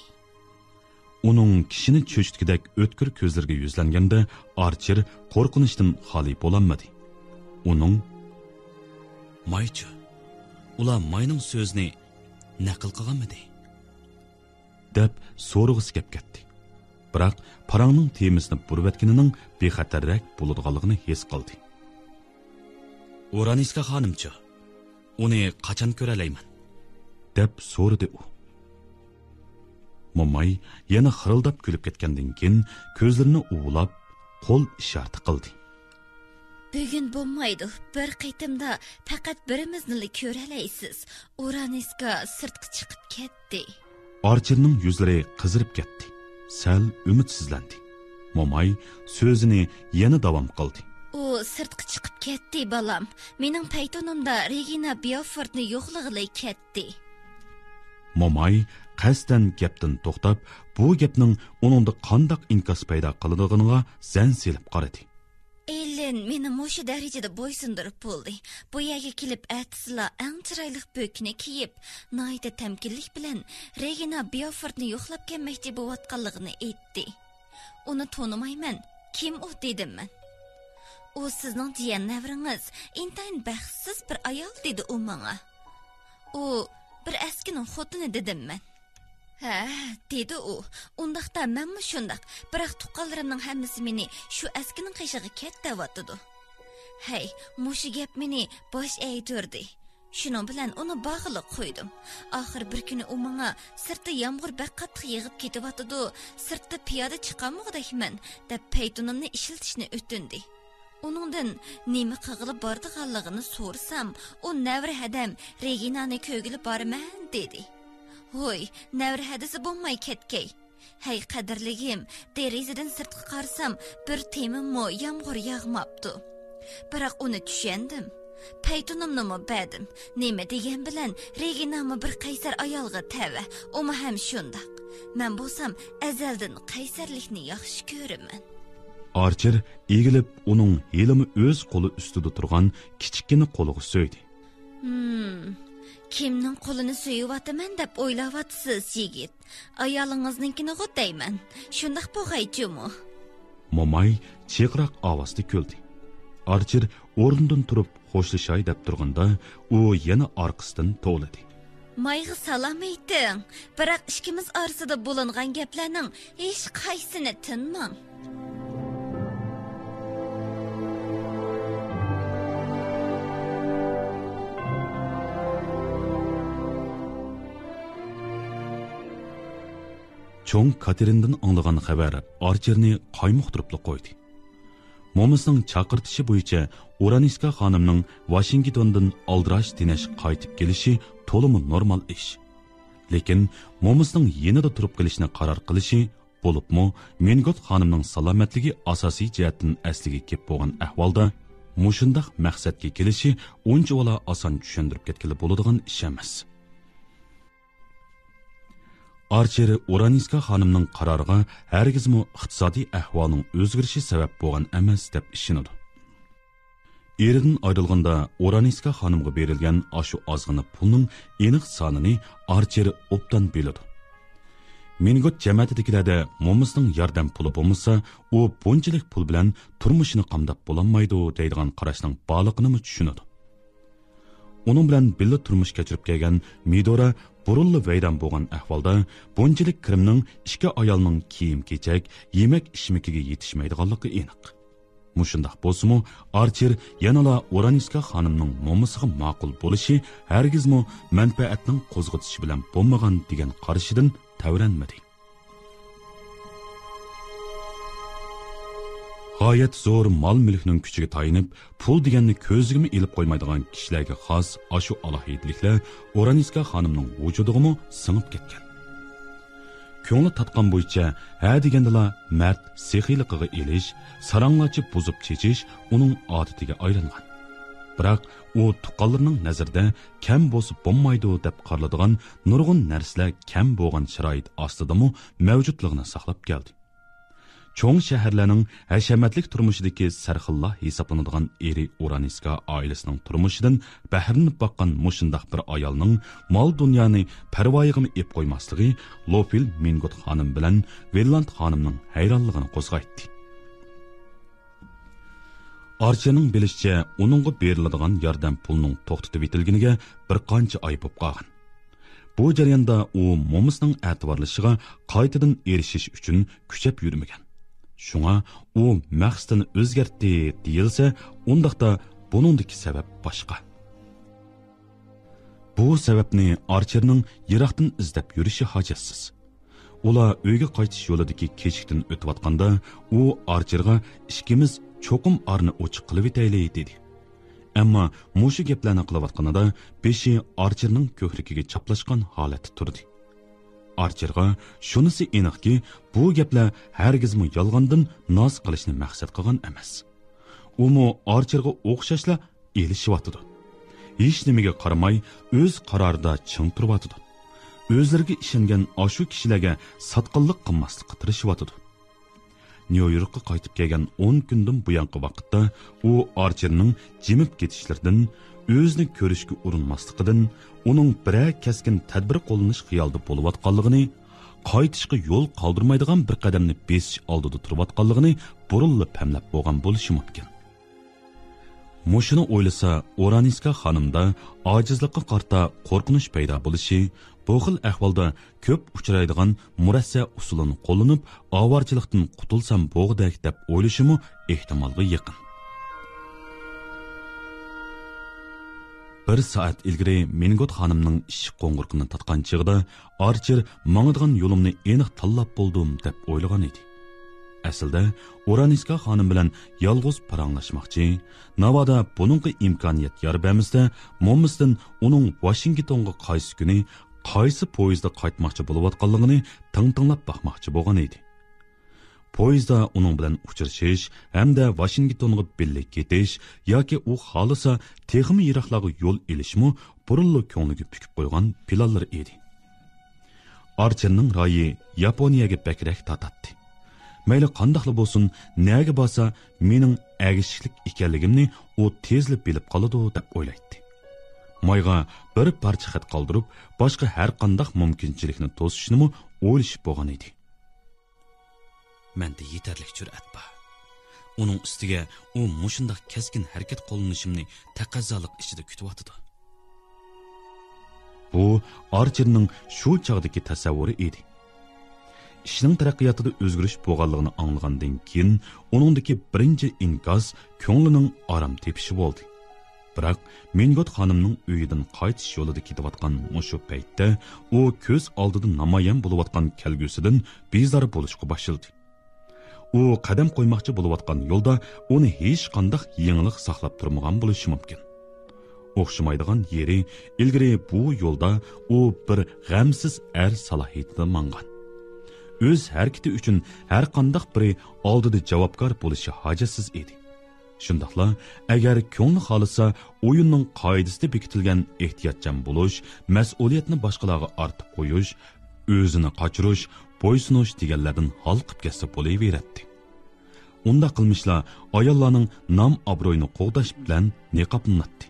ئۇنىڭ كىشىنى چۆچۈتكۈدەك ئۆتكۈر كۆزلىرىگە يۈزلەنگەندە، ئارچېر قورقۇنچتىن خالىي بولالمىدى. ئۇنىڭ، مايچۇ، ئۇلار ماينىڭ سۆزىنى نەقىل قىلغانمىدى؟ دەپ سورىغۇسى كەپ كەتتى. بىراق پاراڭنىڭ تېمىسىنى بۇرۇۋەتكىنىنىڭ بىخەتەررەك بولىدىغانلىقىنى ھېس قىلدى. ئورانىسكا خانىمچۇ؟ ئۇنى قاچان كۆرەلەيمەن؟ دەپ سورىدى ئۇ. موماي يەنە خىرىلداپ كۈلۈپ كەتكەندىن كېيىن، كۆزلىرىنى ئۇۋىلاپ، قول ئىشارىتى قىلدى. بۈگۈن بولمايدۇ، بىر قېتىمدا پەقەت بىرىمىزنىلا كۆرەلەيسىز. ئورانىسكا سىرتقا چىقىپ كەتتى. ئارچېرنىڭ يۈزلىرى قىزىرىپ كەتتى. سەل ئۈمىدسىزلەندى. موماي سۆزىنى يەنە داۋام قىلدى. ئۇ سىرتقا چىقىپ كەتتى، بالام. مېنىڭ پەيتۇنۇمدا رېگىنا بيوفورتنى يوقلىغىلى كەتتى. موماي قەستەن گەپتىن توختاپ، بۇ گەپنىڭ ئۇنىڭدا قانداق ئىنكاس پەيدا قىلىدىغىنىغا زەن سېلىپ قارىدى. ئېللېن مېنى مۇشۇ دەرىجىدە بويسۇندۇرۇپ بولدى. بۇ يەرگە كېلىپ ئەتىسىلا ئەڭ چىرايلىق بۆكىنى كىيىپ، ناھايىتى تەمكىنلىك بىلەن رېگىنا بيوفورتنى يوقلاپ كەلمەكچى بولۇۋاتقانلىقىنى ئېيتتى. ئۇنى تونۇمايمەن. كىم ئۇ؟ دېدىم مەن. ئۇ سىزنىڭ جىيەن نەۋرىڭىز، ئىنتايىن بەختسىز بىر ئايال، دېدى ئۇ ماڭا. ئۇ بىر ئەسكىنىڭ خوتۇنى، دېدىم مەن. ھە، دېدى ئۇ. ئۇنداقتا مەنمۇ شۇنداق. بىراق تۇغقانلىرىمنىڭ ھەممىسى مېنى شۇ ئەسكىنىڭ قېشىغا كەت دەۋاتىدۇ. ھەي، مۇشۇ گەپ مېنى باش ئەگدۈردى. شۇنىڭ بىلەن ئۇنى باغلىق قويدۇم. ئاخىر بىر كۈنى ئۇ ماڭا، سىرتتا يامغۇر بەك قاتتىق يېغىپ كېتىۋاتىدۇ، سىرتتا پىيادە چىقالمىغۇدەكمەن، دەپ پەيتۇنۇمنى ئىشلىتىشنى ئۆتۈندى. ئۇنىڭدىن نېمە قىلغىلى بارىدىغانلىقىنى سورىسام، ئۇ نەۋرە ھەدەم رېگىنانى كۆرگىلى بارىمەن دېدى. ھوي، نەۋرە ھەدىسى بولماي كەتكەي. ھەي قەدىرلىكىم، دېرىزىدىن سىرتقا قارىسام، بىر تېمىممۇ يامغۇر ياغماپتۇ. بىراق ئۇنى چۈشەندىم. پەيتۇنۇمنىمۇ بەردىم. نېمە دېگەن بىلەن رېگىنامۇ بىر قەيسەر ئايالغا تەۋە، ئۇمۇ ھەم شۇنداق. مەن بولسام ئەزەلدىن قەيسەرلىكنى ياخشى كۆرىمەن. ئارچېر ئېگىلىپ، ئۇنىڭ ھېلىمۇ ئۆز قولى ئۈستىدە تۇرغان كىچىككىنە قولىغا سۆيدى. ھىم، كىمنىڭ قولىنى سۆيۈۋاتىمەن دەپ ئويلاۋاتىسىز، يىگىت؟ ئايالىڭىزنىڭكىنىغۇ دەيمەن. شۇنداق بولغاي جۇمۇ. موماي چىرقىراق ئاۋازدا كۈلدى. ئارچېر ئورنىدىن تۇرۇپ خوشلىشاي دەپ تۇرغاندا، ئۇ يەنە ئارقىسىدىن توۋلىدى. مايغا سالام ئېيتىڭ، بىراق ئىككىمىز ئارىسىدا بولۇنغان گەپلەرنىڭ ھېچقايسىسىنى تىنماڭ. چوڭ كاتېرىنىدىن ئاڭلىغان خەۋەر ئارچېرنى قايمۇقتۇرۇپلا قويدى. مومىسىنىڭ چاقىرتىشى بويىچە ئورانىسكا خانىمنىڭ ۋاشىنگتوندىن ئالدىراش تېنەش قايتىپ كېلىشى تولىمۇ نورمال ئىش. لېكىن مومىسىنىڭ يېنىدا تۇرۇپ قېلىشنى قارار قىلىشى، بولۇپمۇ مىنگوت خانىمنىڭ سالامەتلىكى ئاساسىي جەھەتتىن ئەسلىگە كېلىپ بولغان ئەھۋالدا، مۇشۇنداق مەقسەتكە كېلىشى ئۇنچىۋالا ئاسان چۈشەندۈرۈپ كەتكىلى بولىدىغان ئىش ئەمەس. ئارچېر ئورانىسكا خانىمنىڭ قارارىغا ھەرگىزمۇ ئىقتىسادىي ئەھۋالنىڭ ئۆزگىرىشى سەۋەب بولغان ئەمەس دەپ ئىشىنىدۇ. ئېرىدىن ئايرىلغاندا ئورانىسكا خانىمغا بېرىلگەن ئاشۇ ئازغىنە پۇلنىڭ ئېنىق سانىنى ئارچېر ئوبدان بىلىدۇ. مىنگوت جەمەتىدىكىلەردە مومىسىنىڭ ياردەم پۇلى بولمىسا، ئۇ بۇنچىلىك پۇل بىلەن تۇرمۇشىنى قامداپ بولالمايدۇ دەيدىغان قاراشنىڭ بارلىقىنىمۇ چۈشىنىدۇ. ئۇنىڭ بىلەن بىللە تۇرمۇش كەچۈرۈپ كەلگەن مىدورا بۇرۇنلا ۋەيران بولغان ئەھۋالدا، بۇنچىلىك كىرىمنىڭ ئىككى ئايالنىڭ كىيىم-كېچەك، يېمەك-ئىچمىكىگە يېتىشمەيدىغانلىقى ئېنىق. مۇشۇنداق بولسىمۇ، ئارچېر يەنىلا ئورانىسكا خانىمنىڭ مومىسىغا ماقۇل بولۇشى ھەرگىزمۇ مەنپەئەتنىڭ قوزغىتىشى بىلەن بولمىغان دېگەن قارىشىدىن تەۋرەنمىدى. غايەت زور مال-مۈلۈكنىڭ كۈچىگە تايىنىپ، پۇل دېگەننى كۆزىگىمۇ ئېلىپ قويمايدىغان كىشىلەرگە خاس ئاشۇ ئالاھىدىلىكلەر ئورانىسكا خانىمنىڭ ۋۇجۇدىغىمۇ سىڭىپ كەتكەن. كۆڭلى تارتقان بويىچە ھە دېگەندىلا مەرد سېخىيلىقىغا ئېلىش، ساراڭلارچە بۇزۇپ چېچىش ئۇنىڭ ئادىتىگە ئايلانغان. بىراق ئۇ تۇغقانلىرىنىڭ نەزىرىدە كەم بولسا بولمايدۇ دەپ قارىلىدىغان نۇرغۇن نەرسىلەر كەم بولغان شارائىت ئاستىدىمۇ مەۋجۇتلۇقىنى ساقلاپ كەلدى. چوڭ شەھەرلەرنىڭ ھەشەمەتلىك تۇرمۇشىدىكى سەرخىللا ھېسابلىنىدىغان ئېرى ئورانىسكا ئائىلىسىنىڭ تۇرمۇشىدىن بەھرىلىنىپ باققان مۇشۇنداق بىر ئايالنىڭ مال-دۇنيانى پەرۋايىغىمۇ ئېلىپ قويماسلىقى لوفىل مىنگوت خانىم بىلەن ۋېللاند خانىمنىڭ ھەيرانلىقىنى قوزغايتتى. ئارچېرنىڭ بىلىشىچە، ئۇنىڭغا بېرىلىدىغان ياردەم پۇلىنىڭ توختىتىۋېتىلگىنىگە بىر قانچە ئاي بولۇپ قالغان. بۇ جەرياندا ئۇ مومىسىنىڭ ئەتىۋارلىشىغا قايتىدىن ئېرىشىش ئۈچۈن كۈچەپ يۈرمىگەن. شۇڭا ئۇ مەقسىتىنى ئۆزگەرتتى دېيىلسە، ئۇنداقتا بۇنىڭدىكى سەۋەب باشقا. بۇ سەۋەبنى ئارچېرنىڭ يىراقتىن ئىزدەپ يۈرۈشى ھاجەتسىز. ئۇلار ئۆيگە قايتىش يولىدىكى كېچىكتىن ئۆتۈۋاتقاندا، ئۇ ئارچېرغا «ئىككىمىز چوقۇم ئارىنى ئوچۇق قىلىۋېتەيلى» دېدى. ئەمما مۇشۇ گەپلەرنى قىلىۋاتقىنىدا بېشى ئارچېرنىڭ كۆكرىكىگە چاپلاشقان ھالەتتە تۇردى. ئارچېرغا شۇنىسى ئېنىقكى، بۇ گەپلەر ھەرگىزمۇ يالغاندىن ناز قىلىشنى مەقسەت قىلغان ئەمەس. ئۇمۇ ئارچېرغا ئوخشاشلا ئېلىشىۋاتىدۇ. ھېچنېمىگە قارىماي، ئۆز قارارىدا چىڭ تۇرۇۋاتىدۇ. ئۆزلىرىگە ئىشەنگەن ئاشۇ كىشىلەرگە ساتقىنلىق قىلماسلىققا تىرىشىۋاتىدۇ. نيۇ يوركقا قايتىپ كەلگەن ئون كۈندىن بۇيانقى ۋاقىتتا ئۇ ئارچېرنىڭ جىمىپ كېتىشلىرىدىن، ئۆزىنى كۆرۈشكە ئۇرۇنماسلىقىدىن، ئۇنىڭ بىرەر كەسكىن تەدبىر قوللىنىش خىيالىدا بولۇۋاتقانلىقىنى، قايتىشقا يول قالدۇرمايدىغان بىر قەدەمنى بېسىش ئالدىدا تۇرۇۋاتقانلىقىنى بۇرۇنلا پەملەپ بولغان بولۇشى مۇمكىن. مۇشۇنى ئويلىسا، ئورانىسكا خانىمدا ئاجىزلىققا قارىتا قورقۇنچ پەيدا بولۇشى، بۇ خىل ئەھۋالدا كۆپ ئۇچرايدىغان مۇرەسسە ئۇسۇلىنى قوللىنىپ، ئاۋارىچىلىقتىن قۇتۇلسام بوغۇدەك دەپ ئويلىشىمۇ ئېھتىمالغا يېقىن. بىر سائەت ئىلگىرى مىنگوت خانىمنىڭ ئىششىق قوڭغۇرىقىنى تارتقان چېغىدا، ئارچېر ماڭىدىغان يولۇمنى ئېنىق تاللاپ بولدۇم دەپ ئويلىغان ئىدى. ئەسلىدە ئورانىسكا خانىم بىلەن يالغۇز پاراڭلاشماقچى، ناۋادا بۇنىڭغا ئىمكانىيەت يار بەرمىسە، مومىسىدىن ئۇنىڭ ۋاشىنگتونغا قايسى كۈنى، قايسى پويىزدا قايتماقچى بولۇۋاتقانلىقىنى تىڭ تىڭلاپ باقماقچى بولغان ئىدى. پويىزدا ئۇنىڭ بىلەن ئۇچرىشىش ھەمدە ۋاشىنگتونغا بىللە كېتىش ياكى ئۇ خالىسا تېخىمۇ يىراقلارغا يول ئېلىشمۇ بۇرۇنلا كۆڭلىگە پۈكۈپ قويغان پىلانلىرى ئىدى. ئارچېرنىڭ رايى ياپونىيەگە بەكرەك تارتاتتى. مەيلى قانداقلا بولسۇن، نەگە بارسا مېنىڭ ئەگىشىشلىك ئىكەنلىكىمنى ئۇ تېزلا بىلىپ قالىدۇ دەپ ئويلايتتى. مايغا بىر پارچە خەت قالدۇرۇپ، باشقا ھەرقانداق مۇمكىنچىلىكنى توسۇشنىمۇ ئويلىشىپ بولغان ئىدى. مەندە يېتەرلىك جۈرئەت بار. ئۇنىڭ ئۈستىگە ئۇ مۇشۇنداق كەسكىن ھەرىكەت قوللىنىشىمنى تەقەززالىق ئىچىدە كۈتۈۋاتىدۇ. بۇ ئارچېرنىڭ شۇ چاغدىكى تەسەۋۋۇرى ئىدى. ئىشنىڭ تەرەققىياتىدا ئۆزگىرىش بولغانلىقىنى ئاڭلىغاندىن كېيىن، ئۇنىڭدىكى بىرىنچى ئىنكاس كۆڭلىنىڭ ئارام تېپىشى بولدى. بىراق، مىنگوت خانىمنىڭ ئۆيىدىن قايتىش يولىدا كېتىۋاتقان مۇشۇ پەيتتە، ئۇ كۆز ئالدىدا نامايان بولۇۋاتقان كەلگۈسىدىن بىزار بولۇشقا باشلىدى. ئۇ قەدەم قويماقچى بولۇۋاتقان يولدا ئۇنى ھېچقانداق يېڭىلىق ساقلاپ تۇرمىغان بولۇشى مۇمكىن. ئوخشىمايدىغان يېرى، ئىلگىرى بۇ يولدا ئۇ بىر غەمسىز ئەر سالاھىيىتىدە ماڭغان. ئۆز ھەرىكىتى ئۈچۈن ھەرقانداق بىرى ئالدىدا جاۋابكار بولۇشى ھاجەتسىز ئىدى. شۇنداقلا، ئەگەر كۆڭلى خالىسا، ئويۇننىڭ قائىدىسىدە بېكىتىلگەن ئېھتىياتچان بولۇش، مەسئۇلىيەتنى باشقىلارغا ئارتىپ قويۇش، ئۆزىنى قاچۇرۇش، بويسۇنۇش دېگەنلەردىن ھالقىپ كەتسە بولۇۋېرەتتى. ئۇنداق قىلمىشلار ئاياللارنىڭ نام-ئابرۇيىنى قوغداش بىلەن نىقابلىناتتى.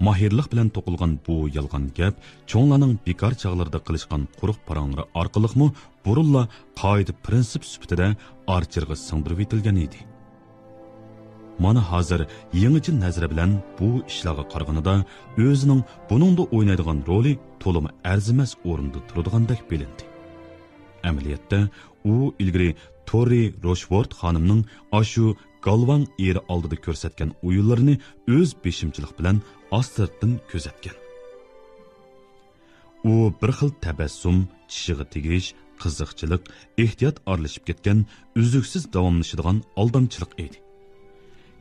ماھىرلىق بىلەن توقۇلغان بۇ يالغان گەپ چوڭلارنىڭ بىكار چاغلىرىدا قىلىشقان قۇرۇق پاراڭلىرى ئارقىلىقمۇ بۇرۇنلا قائىدە پىرىنسىپ سۈپىتىدە ئارچېرغا سىڭدۈرۈۋېتىلگەن ئىدى. مانا ھازىر يېڭىچە نەزەر بىلەن بۇ ئىشلارغا قارىغىنىدا ئۆزىنىڭ بۇنىڭدا ئوينايدىغان رولى تولىمۇ ئەرزىمەس ئورۇندا تۇرىدىغاندەك بىلىندى. ئەمەلىيەتتە ئۇ ئىلگىرى توررى روشفورد خانىمنىڭ ئاشۇ گالۋاڭ ئېرى ئالدىدا كۆرسەتكەن ئويۇنلىرىنى ئۆز بېشىمچىلىق بىلەن ئاستىرتتىن كۆزەتكەن. ئۇ بىر خىل تەبەسسۇم، چىشىغا تېگىش، قىزىقچىلىق، ئېھتىيات ئارىلىشىپ كەتكەن، ئۈزلۈكسىز داۋاملىشىدىغان ئالدامچىلىق ئىدى.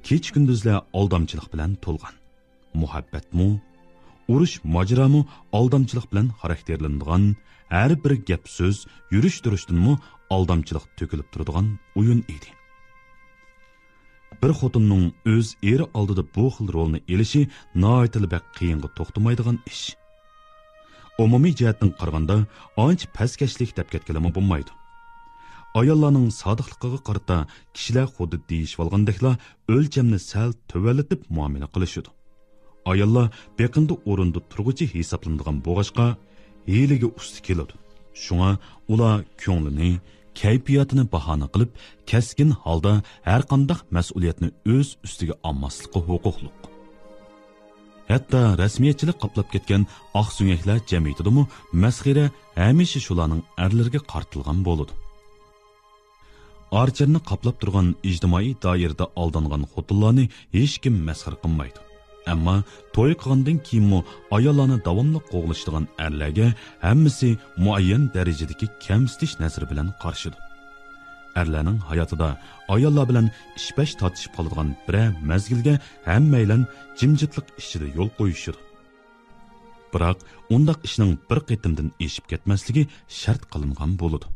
كېچە-كۈندۈزلەر ئالدامچىلىق بىلەن تولغان. مۇھەببەتمۇ، ئۇرۇش-ماجىرامۇ ئالدامچىلىق بىلەن خاراكتېرلىنىدىغان، ھەر بىر گەپ-سۆز، يۈرۈش-تۇرۇشتىنمۇ ئالدامچىلىق تۆكۈلۈپ تۇرىدىغان ئويۇن ئىدى. بىر خوتۇننىڭ ئۆز ئېرى ئالدىدا بۇ خىل رولنى ئېلىشى ناھايىتىلا بەك قىيىنغا توختىمايدىغان ئىش. ئومۇمىي جەھەتتىن قارىغاندا، ئانچە پەسكەشلىك دەپ كەتكىلىمۇ بولمايدۇ. ئاياللارنىڭ سادىقلىقىغا قارىتا كىشىلەر خۇددى دېيىشىۋالغاندەكلا ئۆلچەمنى سەل تۆۋەنلىتىپ مۇئامىلە قىلىشىدۇ. ئاياللار بېقىندى ئورۇندا تۇرغۇچى ھېسابلىنىدىغان بولغاچقا، ھىيلىگە ئۇستا كېلىدۇ. شۇڭا ئۇلار كۆڭلىنى، كەيپىياتىنى باھانە قىلىپ، كەسكىن ھالدا ھەرقانداق مەسئۇلىيەتنى ئۆز ئۈستىگە ئالماسلىققا ھوقۇقلۇق. ھەتتا رەسمىيەتچىلىك قاپلاپ كەتكەن ئاقسۆڭەكلەر جەمئىيىتىدىمۇ مەسخىرە ھەمىشە شۇلارنىڭ ئەرلىرىگە قارىتىلغان بولىدۇ. ئارچېرنى قاپلاپ تۇرغان ئىجتىمائىي دائىرىدە ئالدانغان خوتۇنلارنى ھېچكىم مەسخىرە قىلمايدۇ. ئەمما توي قىلغاندىن كېيىنمۇ ئاياللارنى داۋاملىق قوغلىشىدىغان ئەرلەرگە ھەممىسى مۇئەييەن دەرىجىدىكى كەمسىتىش نەزىرى بىلەن قارىشىدۇ. ئەرلەرنىڭ ھاياتىدا ئاياللار بىلەن ئىش-پەش تارتىشىپ قالىدىغان بىرەر مەزگىلگە ھەممەيلەن جىمجىتلىق ئىچىدە يول قويۇشىدۇ. بىراق ئۇنداق ئىشنىڭ بىر قېتىمدىن ئېشىپ كەتمەسلىكى شەرت قىلىنغان بولىدۇ.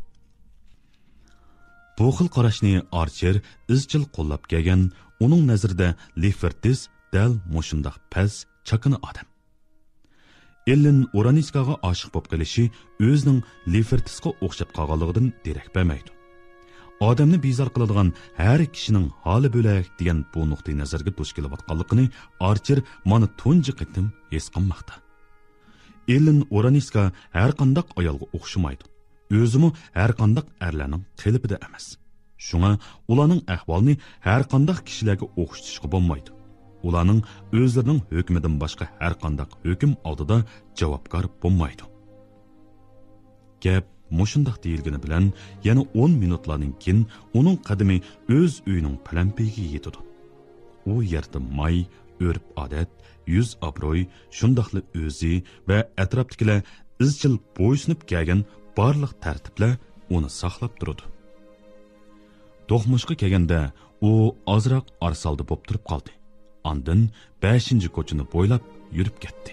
بۇ خىل قاراشنى ئارچېر ئىزچىل قوللاپ كەلگەن، ئۇنىڭ نەزىرىدە لېفېرتىس دەل مۇشۇنداق پەس، چاكىنا ئادەم. ئېللېن ئۇرانىسكاغا ئاشىق بولۇپ قېلىشى ئۆزىنىڭ لېفېرتىسقا ئوخشاپ قالغانلىقىدىن دېرەك بەرمەيدۇ. ئادەمنى بىزار قىلىدىغان ھەر كىشىنىڭ ھالى بۆلەك دېگەن بۇ نۇقتىئى نەزەرگە دۇچ كېلىۋاتقانلىقىنى ئارچېر مانا تۇنجى قېتىم ھېس قىلماقتا. ئېللېن ئۇرانىسكا ھەرقانداق ئايالغا ئوخشىمايدۇ. ئۆزىمۇ ھەرقانداق ئەرلەرنىڭ قېلىپىدا ئەمەس. شۇڭا ئۇلارنىڭ ئەھۋالىنى ھەرقانداق كىشىلەرگە ئوخشىتىشقا بولمايدۇ. ئۇلارنىڭ ئۆزلىرىنىڭ ھۆكمىدىن باشقا ھەرقانداق ھۆكۈم ئالدىدا جاۋابكار بولمايدۇ. گەپ مۇشۇنداق دېيىلگىنى بىلەن، يەنە ئون مىنۇتلاردىن كېيىن ئۇنىڭ قەدىمى ئۆز ئۆيىنىڭ پەلەمپىيىگە يېتىدۇ. ئۇ يەردە ماي، ئۆرپ-ئادەت، يۈز ئابرۇي، شۇنداقلا ئۆزى ۋە ئەتراپتىكىلەر ئىزچىل بويسۇنۇپ كەلگەن بارلىق تەرتىپلەر ئۇنى ساقلاپ تۇرىدۇ. دوقمۇشقا كەلگەندە ئۇ ئازراق ئارىسالدى بولۇپ تۇرۇپ قالدى. ئاندىن بەشىنچى كوچىنى بويلاپ يۈرۈپ كەتتى.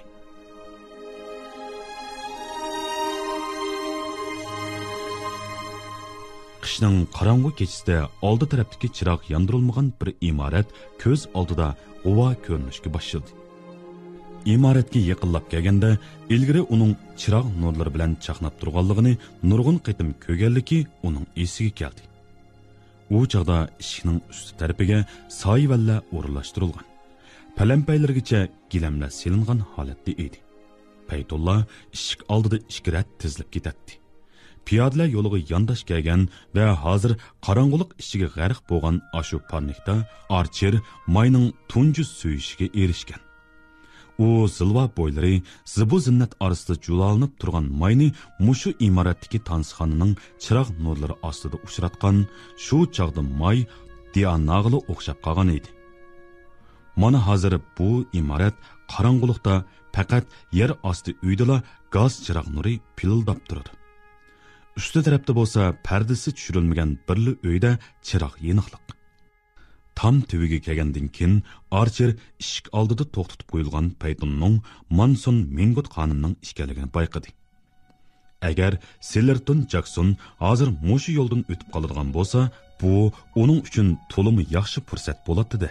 قىشنىڭ قاراڭغۇ كېچىسىدە ئالدى تەرەپتىكى چىراغ ياندۇرۇلمىغان بىر ئىمارەت كۆز ئالدىدا غۇۋا كۆرۈنۈشكە باشلىدى. ئىمارەتكە يېقىنلاپ كەلگەندە، ئىلگىرى ئۇنىڭ چىراغ نۇرلىرى بىلەن چاقناپ تۇرغانلىقىنى نۇرغۇن قېتىم كۆرگەنلىكى ئۇنىڭ ئېسىگە كەلدى. ئۇ چاغدا ئىشىكنىڭ ئۈستى تەرىپىگە سايىۋەنلەر ئورۇنلاشتۇرۇلغان، پەلەمپەيلىرىگىچە گىلەملەر سېلىنغان ھالەتتە ئىدى. پەيتۇللا ئىشىك ئالدىدا ئىككى رەت تىزىلىپ كېتەتتى. پىيادىلەر يولىغا يانداش كەلگەن ۋە ھازىر قاراڭغۇلۇق ئىچىگە غەرق بولغان ئاشۇ پارنىكتا ئارچېر ماينىڭ تۇنجى سۆيۈشىگە ئېرىشكەن. ئۇ زىلۋا بويلىرى، زىبۇ زىننەت ئارىسىدا جۇلالىنىپ تۇرغان ماينى مۇشۇ ئىمارەتتىكى تانسىخانىنىڭ چىراغ نۇرلىرى ئاستىدا ئۇچراتقان، شۇ چاغدا ماي دىئاناغىلا ئوخشاپ قالغان ئىدى. مانا ھازىر بۇ ئىمارەت قاراڭغۇلۇقتا پەقەت يەر ئاستى ئۆيدىلا گاز چىراغ نۇرى پىلىلداپ تۇرىدۇ. ئۈستى تەرەپتە بولسا پەردىسى چۈشۈرۈلمىگەن بىرلا ئۆيدە چىراغ يېنىقلىق. تام تۈۋىگە كەلگەندىن كېيىن، ئارچېر ئىشىك ئالدىدا توختىتىپ قويۇلغان پەيتۇننىڭ مانسون مىنگوت خانىمنىڭ ئىكەنلىكىنى بايقىدى. ئەگەر سىلېرتون جاكسون ھازىر مۇشۇ يولدىن ئۆتۈپ قالىدىغان بولسا، بۇ ئۇنىڭ ئۈچۈن تولىمۇ ياخشى پۇرسەت بولاتتى-دە.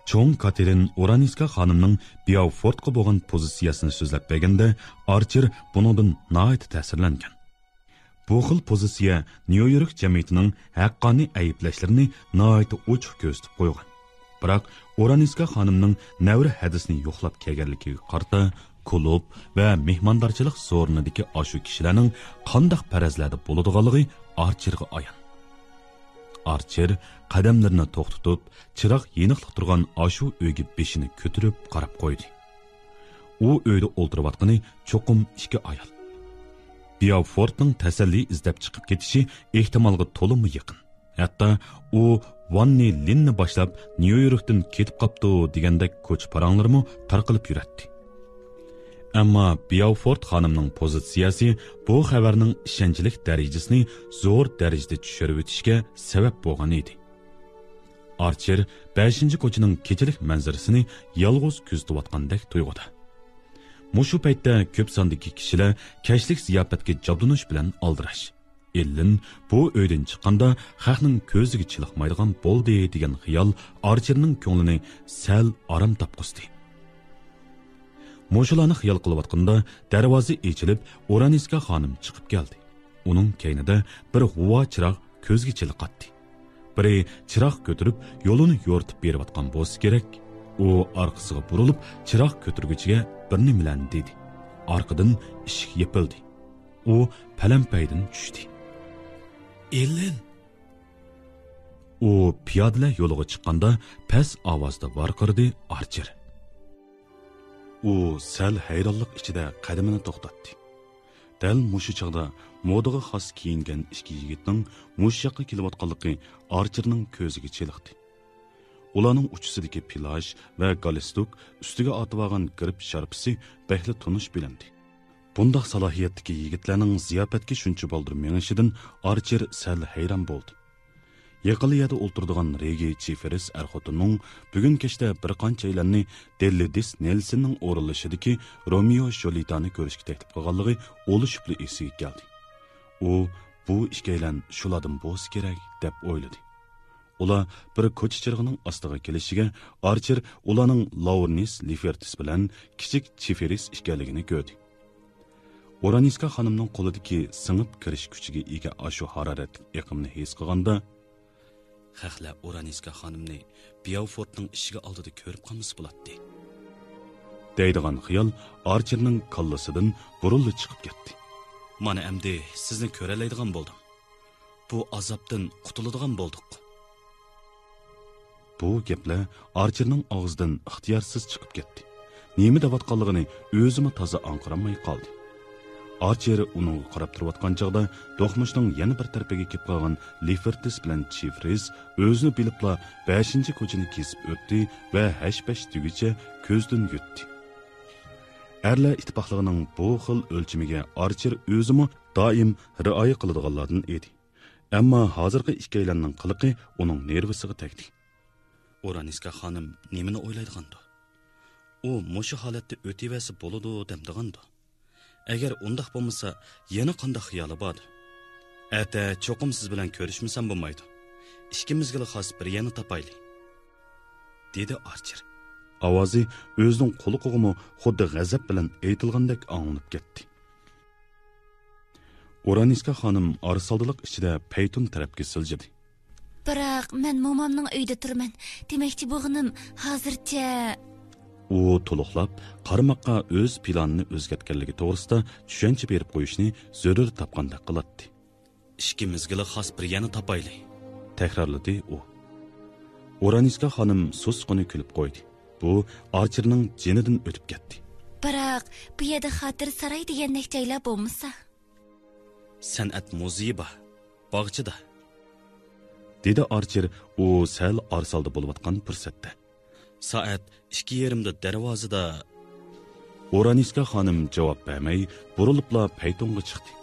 چوڭ كاتېرىن ئورانىسكا خانىمنىڭ بياۋفورتقا بولغان پوزىتسىيەسىنى سۆزلەپ بەرگەندە، ئارچېر بۇنىڭدىن ناھايىتى تەسىرلەنگەن. بۇ خىل پوزىتسىيە نيۇ يورك جەمئىيىتىنىڭ ھەققانىي ئەيىبلەشلىرىنى ناھايىتى ئوچۇق كۆرسىتىپ قويغان. بىراق، ئورانىسكا خانىمنىڭ نەۋرە ھەدىسىنى يوقلاپ كەلگەنلىكىگە قارىتا، كۇلۇب ۋە مېھماندارچىلىق سورۇنىدىكى ئاشۇ كىشىلەرنىڭ قانداق پەرەزلەردە بولىدىغانلىقى ئارچېرغا ئايان. ئارچېر قەدەملىرىنى توختىتىپ، چىراغ يېنىقلىق تۇرغان ئاشۇ ئۆيگە بېشىنى كۆتۈرۈپ قاراپ قويدى. ئۇ ئۆيدە ئولتۇرۇۋاتقىنى چوقۇم ئىككى ئايال. بياۋفورتنىڭ تەسەللى ئىزدەپ چىقىپ كېتىشى ئېھتىمالغا تولىمۇ يېقىن. ھەتتا ئۇ ۋاننى لىننى باشلاپ نيۇ يوركتىن كېتىپ قاپتۇ دېگەندەك كوچا پاراڭلىرىمۇ تارقىلىپ يۈرەتتى. ئەمما بياۋفورت خانىمنىڭ پوزىتسىيەسى بۇ خەۋەرنىڭ ئىشەنچلىك دەرىجىسىنى زور دەرىجىدە چۈشۈرۈۋېتىشكە سەۋەب بولغان ئىدى. ئارچېر بەشىنچى كوچىنىڭ كېچىلىك مەنزىرىسىنى يالغۇز كۆزىتىۋاتقاندەك تۇيغۇدا. مۇشۇ پەيتتە كۆپ ساندىكى كىشىلەر كەچلىك زىياپەتكە جابدۇنۇش بىلەن ئالدىراش. ئېللىن بۇ ئۆيدىن چىققاندا خەقنىڭ كۆزىگە چېلىقمايدىغان بولدى دېگەن خىيال ئارچېرنىڭ كۆڭلىنى سەل ئارام تاپقۇزدى. مۇشۇلارنى خىيال قىلىۋاتقىنىدا دەرۋازا ئېچىلىپ، ئورانىسكا خانىم چىقىپ كەلدى. ئۇنىڭ كەينىدە بىر غۇۋا چىراغ كۆزگە چېلىقاتتى. بىرى چىراغ كۆتۈرۈپ، يولىنى يورۇتۇپ بېرىۋاتقان بولسا كېرەك. ئۇ ئارقىسىغا بۇرۇلۇپ، چىراغ كۆتۈرگۈچىگە بىر نېمىلەرنى دېدى. ئارقىدىن ئىشىك يېپىلدى. ئۇ پەلەمپەيدىن چۈشتى. ئېللېن! ئۇ پىيادىلەر يولىغا چىققاندا پەس ئاۋازدا ۋارقىرىدى ئارچېر. ئۇ سەل ھەيرانلىق ئىچىدە قەدىمىنى توختاتتى. دەل مۇشۇ چاغدا مودىغا خاس كىيىنگەن ئىككى يىگىتنىڭ مۇشۇ ياققا كېلىۋاتقانلىقى ئارچېرنىڭ كۆزىگە چېلىقتى. ئۇلارنىڭ ئۇچىسىدىكى پىلاژ ۋە گالستۇك، ئۈستىگە ئارتىۋالغان گىرىپ شارپىسى بەكلا تونۇش بىلىندى. بۇنداق سالاھىيەتتىكى يىگىتلەرنىڭ زىياپەتكە شۇنچە بالدۇر مېڭىشىدىن ئارچېر سەل ھەيران بولدى. يېقىنلا يەردە ئولتۇرىدىغان رېگى چىفېرس ئەر-خوتۇننىڭ بۈگۈن كەچتە بىر قانچە ئەيلەننى دېللىدىس نېلسوننىڭ ئورۇنلىشىدىكى رومېئو جۇليېتتانى كۆرۈشكە تەكلىپ قىلغانلىقى ئۇلا شۈبھىلى ئېسىگە كەلدى. ئۇ، بۇ ئىككىيلەن شۇلاردىن بولسا كېرەك، دەپ ئويلىدى. ئۇلار بىر كوچا چىرىغىنىڭ ئاستىغا كېلىشىگە، ئارچېر ئۇلارنىڭ لاۋرنىس لىفېرتىس بىلەن كىچىك چىفېرس ئىكەنلىكىنى كۆردى. ئورانىسكا خانىمنىڭ قولىدىكى سىڭىپ كىرىش كۈچىگە ئىگە ئاشۇ ھارارەتلىك ئېقىمنى ھېس قىلغاندا، خەقلەر ئورانىسكا خانىمنى بياۋفورتنىڭ ئىشىكى ئالدىدا كۆرۈپ قالمىسا بولاتتى، دەيدىغان خىيال ئارچېرنىڭ كاللىسىدىن بۇرۇنلا چىقىپ كەتتى. مانا ئەمدى سىزنى كۆرەلەيدىغان بولدۇم. بۇ ئازابتىن قۇتۇلىدىغان بولدۇق. بۇ گەپلەر ئارچېرنىڭ ئاغزىدىن ئىختىيارسىز چىقىپ كەتتى. نېمە دەۋاتقانلىقىنى ئۆزىمۇ تازا ئاڭقىرالماي قالدى. ئارچېر ئۇنىڭغا قاراپ تۇرۇۋاتقان چاغدا، دوقمۇشنىڭ يەنە بىر تەرىپىگە كېلىپ قالغان لىفېرتىس بىلەن چىفرىس ئۆزىنى بىلىپلا بەشىنچى كوچىنى كېسىپ ئۆتتى ۋە ھەش-پەش دېگۈچە كۆزدىن يۈتتى. ئەرلەر ئىتتىپاقلىقىنىڭ بۇ خىل ئۆلچىمىگە ئارچېر ئۆزىمۇ دائىم رىئايە قىلىدىغانلاردىن ئىدى. ئەمما ھازىرقى ئىككىيلەننىڭ قىلىقى ئۇنىڭ نېرۋىسىغا تەگدى. ئورانىسكا خانىم نېمىنى ئويلايدىغاندۇ؟ ئۇ مۇشۇ ھالەتتە ئۆتۈۋەرسە بولىدۇ دەمدىغاندۇ؟ ئەگەر ئۇنداق بولمىسا، يەنە قانداق خىيالى باردۇ؟ ئەتە چوقۇم سىز بىلەن كۆرۈشمىسەم بولمايدۇ. ئىككىمىزگىلا خاس بىر يەرنى تاپايلى، دېدى ئارچېر. ئاۋازى ئۆزىنىڭ قۇلىقىغىمۇ خۇددى غەزەپ بىلەن ئېيتىلغاندەك ئاڭلىنىپ كەتتى. ئورانىسكا خانىم ئارىسالدىلىق ئىچىدە پەيتۇن تەرەپكە سىلجىدى. بىراق مەن مومامنىڭ ئۆيىدە تۇرىمەن. دېمەكچى بولغىنىم، ھازىرچە. ئۇ تولۇقلاپ، قارىماققا ئۆز پىلانىنى ئۆزگەرتكەنلىكى توغرىسىدا چۈشەنچە بېرىپ قويۇشنى زۆرۈر تاپقاندەك قىلاتتى. ئىككىمىزگىلا خاس بىر يەرنى تاپايلى، تەكرارلىدى ئۇ. ئورانىسكا خانىم سۇسقىنا كۈلۈپ قويدى. بۇ ئارچېرنىڭ جېنىدىن ئۆتۈپ كەتتى. بىراق، بۇ يەردە خاتىرە ساراي دېگەندەك جايلار بولمىسا. سەنئەت مۇزېيى بار، باغچىدا، دېدى ئارچېر ئۇ سەل ئارىسالدى بولۇۋاتقان پۇرسەتتە. سائەت ئىككى يېرىمدا دەرۋازىدا. ئورانىسكا خانىم جاۋاب بەرمەي، بۇرۇلۇپلا پەيتۇنغا چىقتى.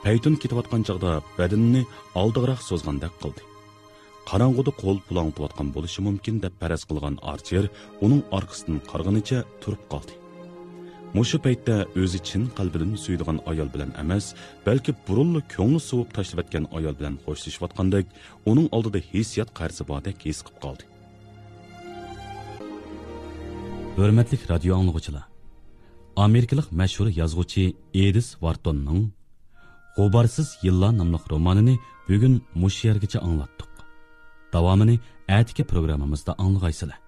پەيتۇن كېتىۋاتقان چاغدا بەدىنىنى ئالدىغىراق سوزغاندەك قىلدى. قاراڭغۇدا قول پۇلاڭلىتىۋاتقان بولۇشى مۇمكىن دەپ پەرەز قىلغان ئارچېر ئۇنىڭ ئارقىسىدىن قارىغىنىچە تۇرۇپ قالدى. مۇشۇ پەيتتە ئۆزى چىن قەلبىدىن سۆيىدىغان ئايال بىلەن ئەمەس، بەلكى بۇرۇنلا كۆڭلى سوۋۇپ تاشلىۋەتكەن ئايال بىلەن خوشلىشىۋاتقاندەك، ئۇنىڭ ئالدىدا ھېسسىيات قەرزى باردەك ھېس قىلىپ قالدى. ھۆرمەتلىك رادىيو ئاڭلىغۇچىلار، ئامېرىكىلىق مەشھۇر يازغۇچى ئېدىس ۋارتوننىڭ غۇبارسىز يىللار ناملىق رومانىنى بۈگۈن مۇشۇ يەرگىچە ئاڭلاتتۇق. داۋامىنى ئەتىكى پروگراممىمىزدا ئاڭلىغايسىلەر.